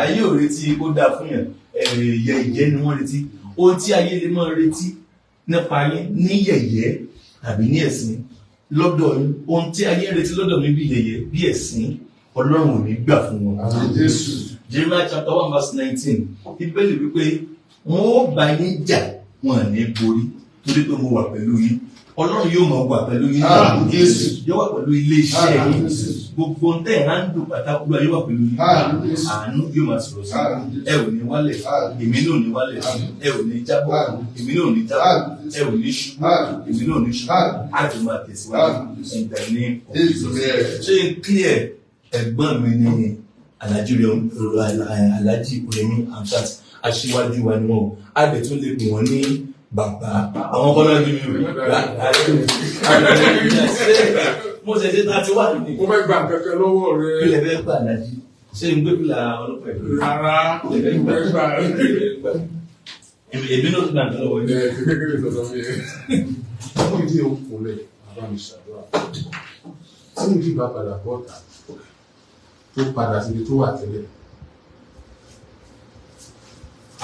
Ayé ò retí kó dáa fún yàn, yẹ̀yẹ́ ni wọ́n retí. Ohun tí ayé lè máa retí nípa yín ní yẹ̀yẹ́ tàbí ní ẹ̀sìn lọ́dọ̀ yín, ohun tí ayé ń retí lọ́dọ̀ mi bí yẹ̀yẹ́ bí ẹ̀sìn, Ọlọ́run ò ní gbà fún wọn. Jeremiah chapter 1 verse 19, Bíbélì wípé Wọn ó bá yín jà, wọn à ní borí, torí pé mo wà pẹ̀lú yín. Ọlọ́run yóò máa wà pẹ̀lú yín, yóò wà pẹ̀lú ilé iṣẹ́ yín. Gbogbo ntẹ́ ẹ̀ ń dùn pátákó yóò wà pẹ̀lú yín. Àánú yóò máa sọ̀rọ̀ sí ẹ. Ò ní wálẹ̀, èmi náà ò ní wálẹ̀. Ẹ ò ní jábọ́, èmi náà ò ní jábọ́. Ẹ ò ní ṣubú, èmi náà ò ní ṣubú. Á ti máa tẹ̀síwájú in the name of Jesus. Ṣé n clear? Ẹ̀gbọ́n mi ní Alhaji Alhaji Oremi Hamzat, aṣíwájú wa ni wọn o. A lè tún lè pè wọ́n ní bàbá àwọn kọ́nà bí mi ò mo ṣe ṣe 31 ní. Mo fẹ́ gba nǹkan kan lọ́wọ́ rẹ. Kí lẹ fẹ́ gbà, Alhaji? Ṣé n gbé fìlà ọlọ́pàá ìlú? Rárá, mo fẹ́ gbà. Èmi náà ti gbà nǹkan lọ́wọ́ yìí. Ẹ kékeré sọ̀tọ̀ mi ẹ. Mú ìdí òkun rẹ̀, bàbá mi ṣàdúrà. Tí mo dì bá padà bọ́ta, tó padà síbi tó wà tẹ́lẹ̀.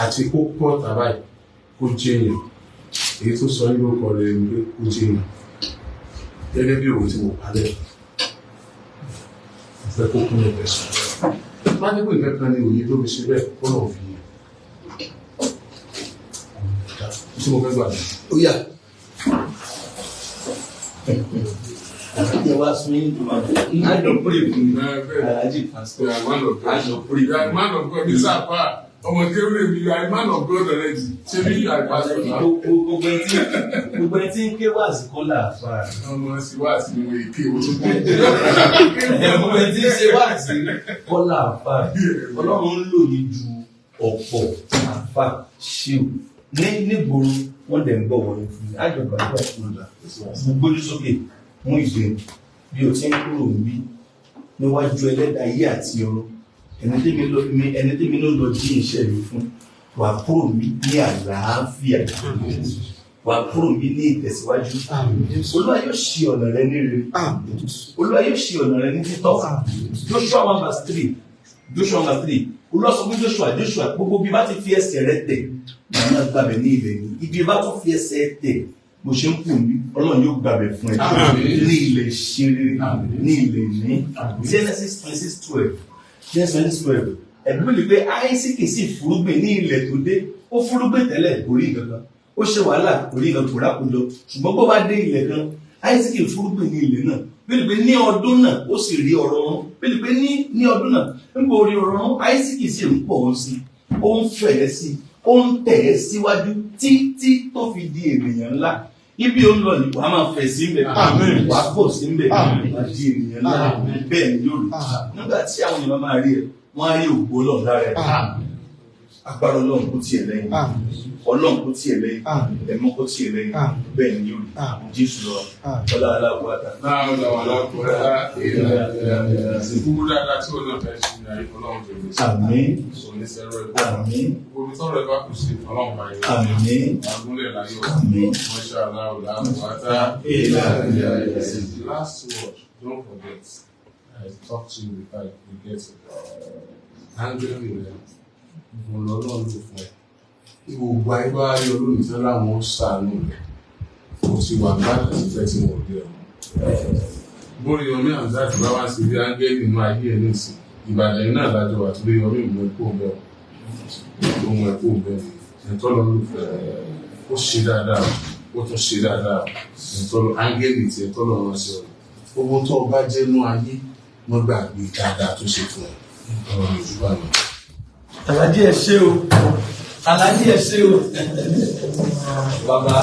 Àti kó bọ́ta báyìí, kó jẹ́yàn. Èyí tó sọ nínú ọkọ̀ rẹ̀ ni pé kó jẹ́yàn. Gẹ́gẹ́ bí òwe tí mo palẹ̀. Mo fẹ́ kó kún ẹ̀bẹ̀ sùn. Má ní pé nǹkan kan ni òye tó fi ṣe bẹ́ẹ̀ kó lọ́ọ́ fi yẹn. Tí mo fẹ́ gbà mí. Ó yá. Ẹ wá sún yín tó máa bọ̀. I don't pray fún mi. Alhaji pastor. You are man of God. I don't pray You are fún mi. man of God. This àpá ọmọ kéwìrì mi, you are man of God already. Ṣé bí you are pastor now? Gbogbo ẹni tí ń ké wáàsí kọ́ làáfà. Ọmọ sí wá sí ìwé èké o tún kọ́. Gbogbo ẹni tí ń ṣe wáàsí kọ́ làáfà. Ọlọ́run ń lò yín ju ọ̀pọ̀ àfà ṣíò. Ní nígboro, wọ́n dẹ̀ ń bọ̀ wọ̀nyí fún mi. Àjọ gbàdúrà fún mi. Mo gbójú sókè mú ìgbé bí o ti ń kúrò níbí níwájú ẹlẹ́dàá ayé àti ọ̀run. Ẹni tẹ́mi ló lọ jí iṣẹ́ mi fún, wà kúrò mi ní àlàáfíà, wà kúrò mi ní ìtẹ̀síwájú. Olúwa yóò ṣí ọ̀nà rẹ ní rere. Olúwa yóò ṣí ọ̀nà rẹ ní títọ́. Joshua 1 verse 3, Joshua 1 verse 3, Olúwa sọ fún Joshua, "Joshua, gbogbo bí bá ti fi ẹsẹ̀ rẹ tẹ̀, màá máa gbàbẹ̀ ní ilẹ̀ yìí. Ibi bá tún fi ẹsẹ̀ tẹ̀ bó ṣe ń kù mí, Ọlọ́run yóò gbàbẹ̀ fún ẹ ní ilẹ̀ ìṣeré, ní ilẹ̀ ní." Genesis 26:12, Genesis 26:12. Ẹ̀dùn lè pé Isaac sì fúrúgbìn ní ilẹ̀ tó dé. Ó fúrúgbìn tẹ́lẹ̀, kò rí nǹkan kan. Ó ṣe wàhálà, kò rí nǹkan, kò rákòjọ. Ṣùgbọ́n bó bá dé ilẹ̀ kan, Isaac fúrúgbìn ní ilẹ̀ náà. Bíi pé ní ọdún náà, ó sì rí ọrọ̀ ọ̀run. Bíi pé ní ọdún náà ń bo orí ọrọ̀ ọ̀run, Isaac sì ń pọ̀ sí i, ó ń fẹ̀ sí i, ó ń tẹ̀ ẹ́ síwájú títí tó fi di ènìyàn ńlá. Ibi ó ń lọ yìí, wàá máa fẹ̀ sí mbẹ̀, wàá pọ̀ sí mbẹ̀, wàá di ènìyàn ńlá. Bẹ́ẹ̀ ni yóò rí. Nígbà tí àwọn èèyàn máa rí ẹ, wọ́n á rí ògo Ọlọ́run lára ẹ. Agbára Ọlọ́run kó tiẹ̀ lẹ́yìn, Ọlọ́run kó tiẹ̀ lẹ́yìn, ẹ̀mọ́ kó tiẹ̀ lẹ́yìn. Bẹ́ẹ̀ ni yóò rí. Jésù lọ ọlá aláwọ̀ àtà. Láàrín àwọn alákòóra ìkúrú dáadáa tí òun náà fẹ́ ṣe ní ayé, Ọlọ́run tó lè ṣe. Àmín. Sọ ní sẹ́rọ̀ ẹ̀kọ́. Àmín. Omi tọ́rọ ẹ bá kù sí, Ọlọ́run bá yẹ. Àmín. Agúnlẹ̀ láyọ̀. Àmín. Mọ́ṣá aláwọ̀ láwọ̀ átá. Ìlà ìlà ìlà. The last word, don't forget, I talk to you before you get it. Áńgẹ́lì rẹ̀, mo lọ lọ́ọ́ lò fún ẹ. Tí gbogbo ayé bá rí olóòtú láwọn ó ṣàánú rẹ̀. Mo ti wà gbàdá sí fẹ́ tí mo rí ọ. Bórí Yomi Hamzat bá wá sí bí áńgẹ́lì inú ayé ẹ̀ nísìn. Ìbàdàn iná àdájọ́ wà tó lé Yomi ìmú ẹ̀kọ́ bẹ́ẹ̀ o. Ohun ẹ̀kọ́ bẹ́ẹ̀ ni. Ẹ̀tọ́ lọ lò fún ẹ. Ó ṣe dáadáa o. Ó tún ṣe dáadáa o. Ẹ̀tọ́ lọ áńgẹ́lì tí ẹ̀tọ́ lọ rán sí ọ. Gbogbo tó o bá jẹ́ inú ayé, wọ́n gbàgbé dáadáa tó ṣe fún ẹ. Ọ̀rọ̀ mi ò jù bá lọ. Alhaji, ẹ ṣé o. Alhaji, ẹ ṣé o. Bàbá.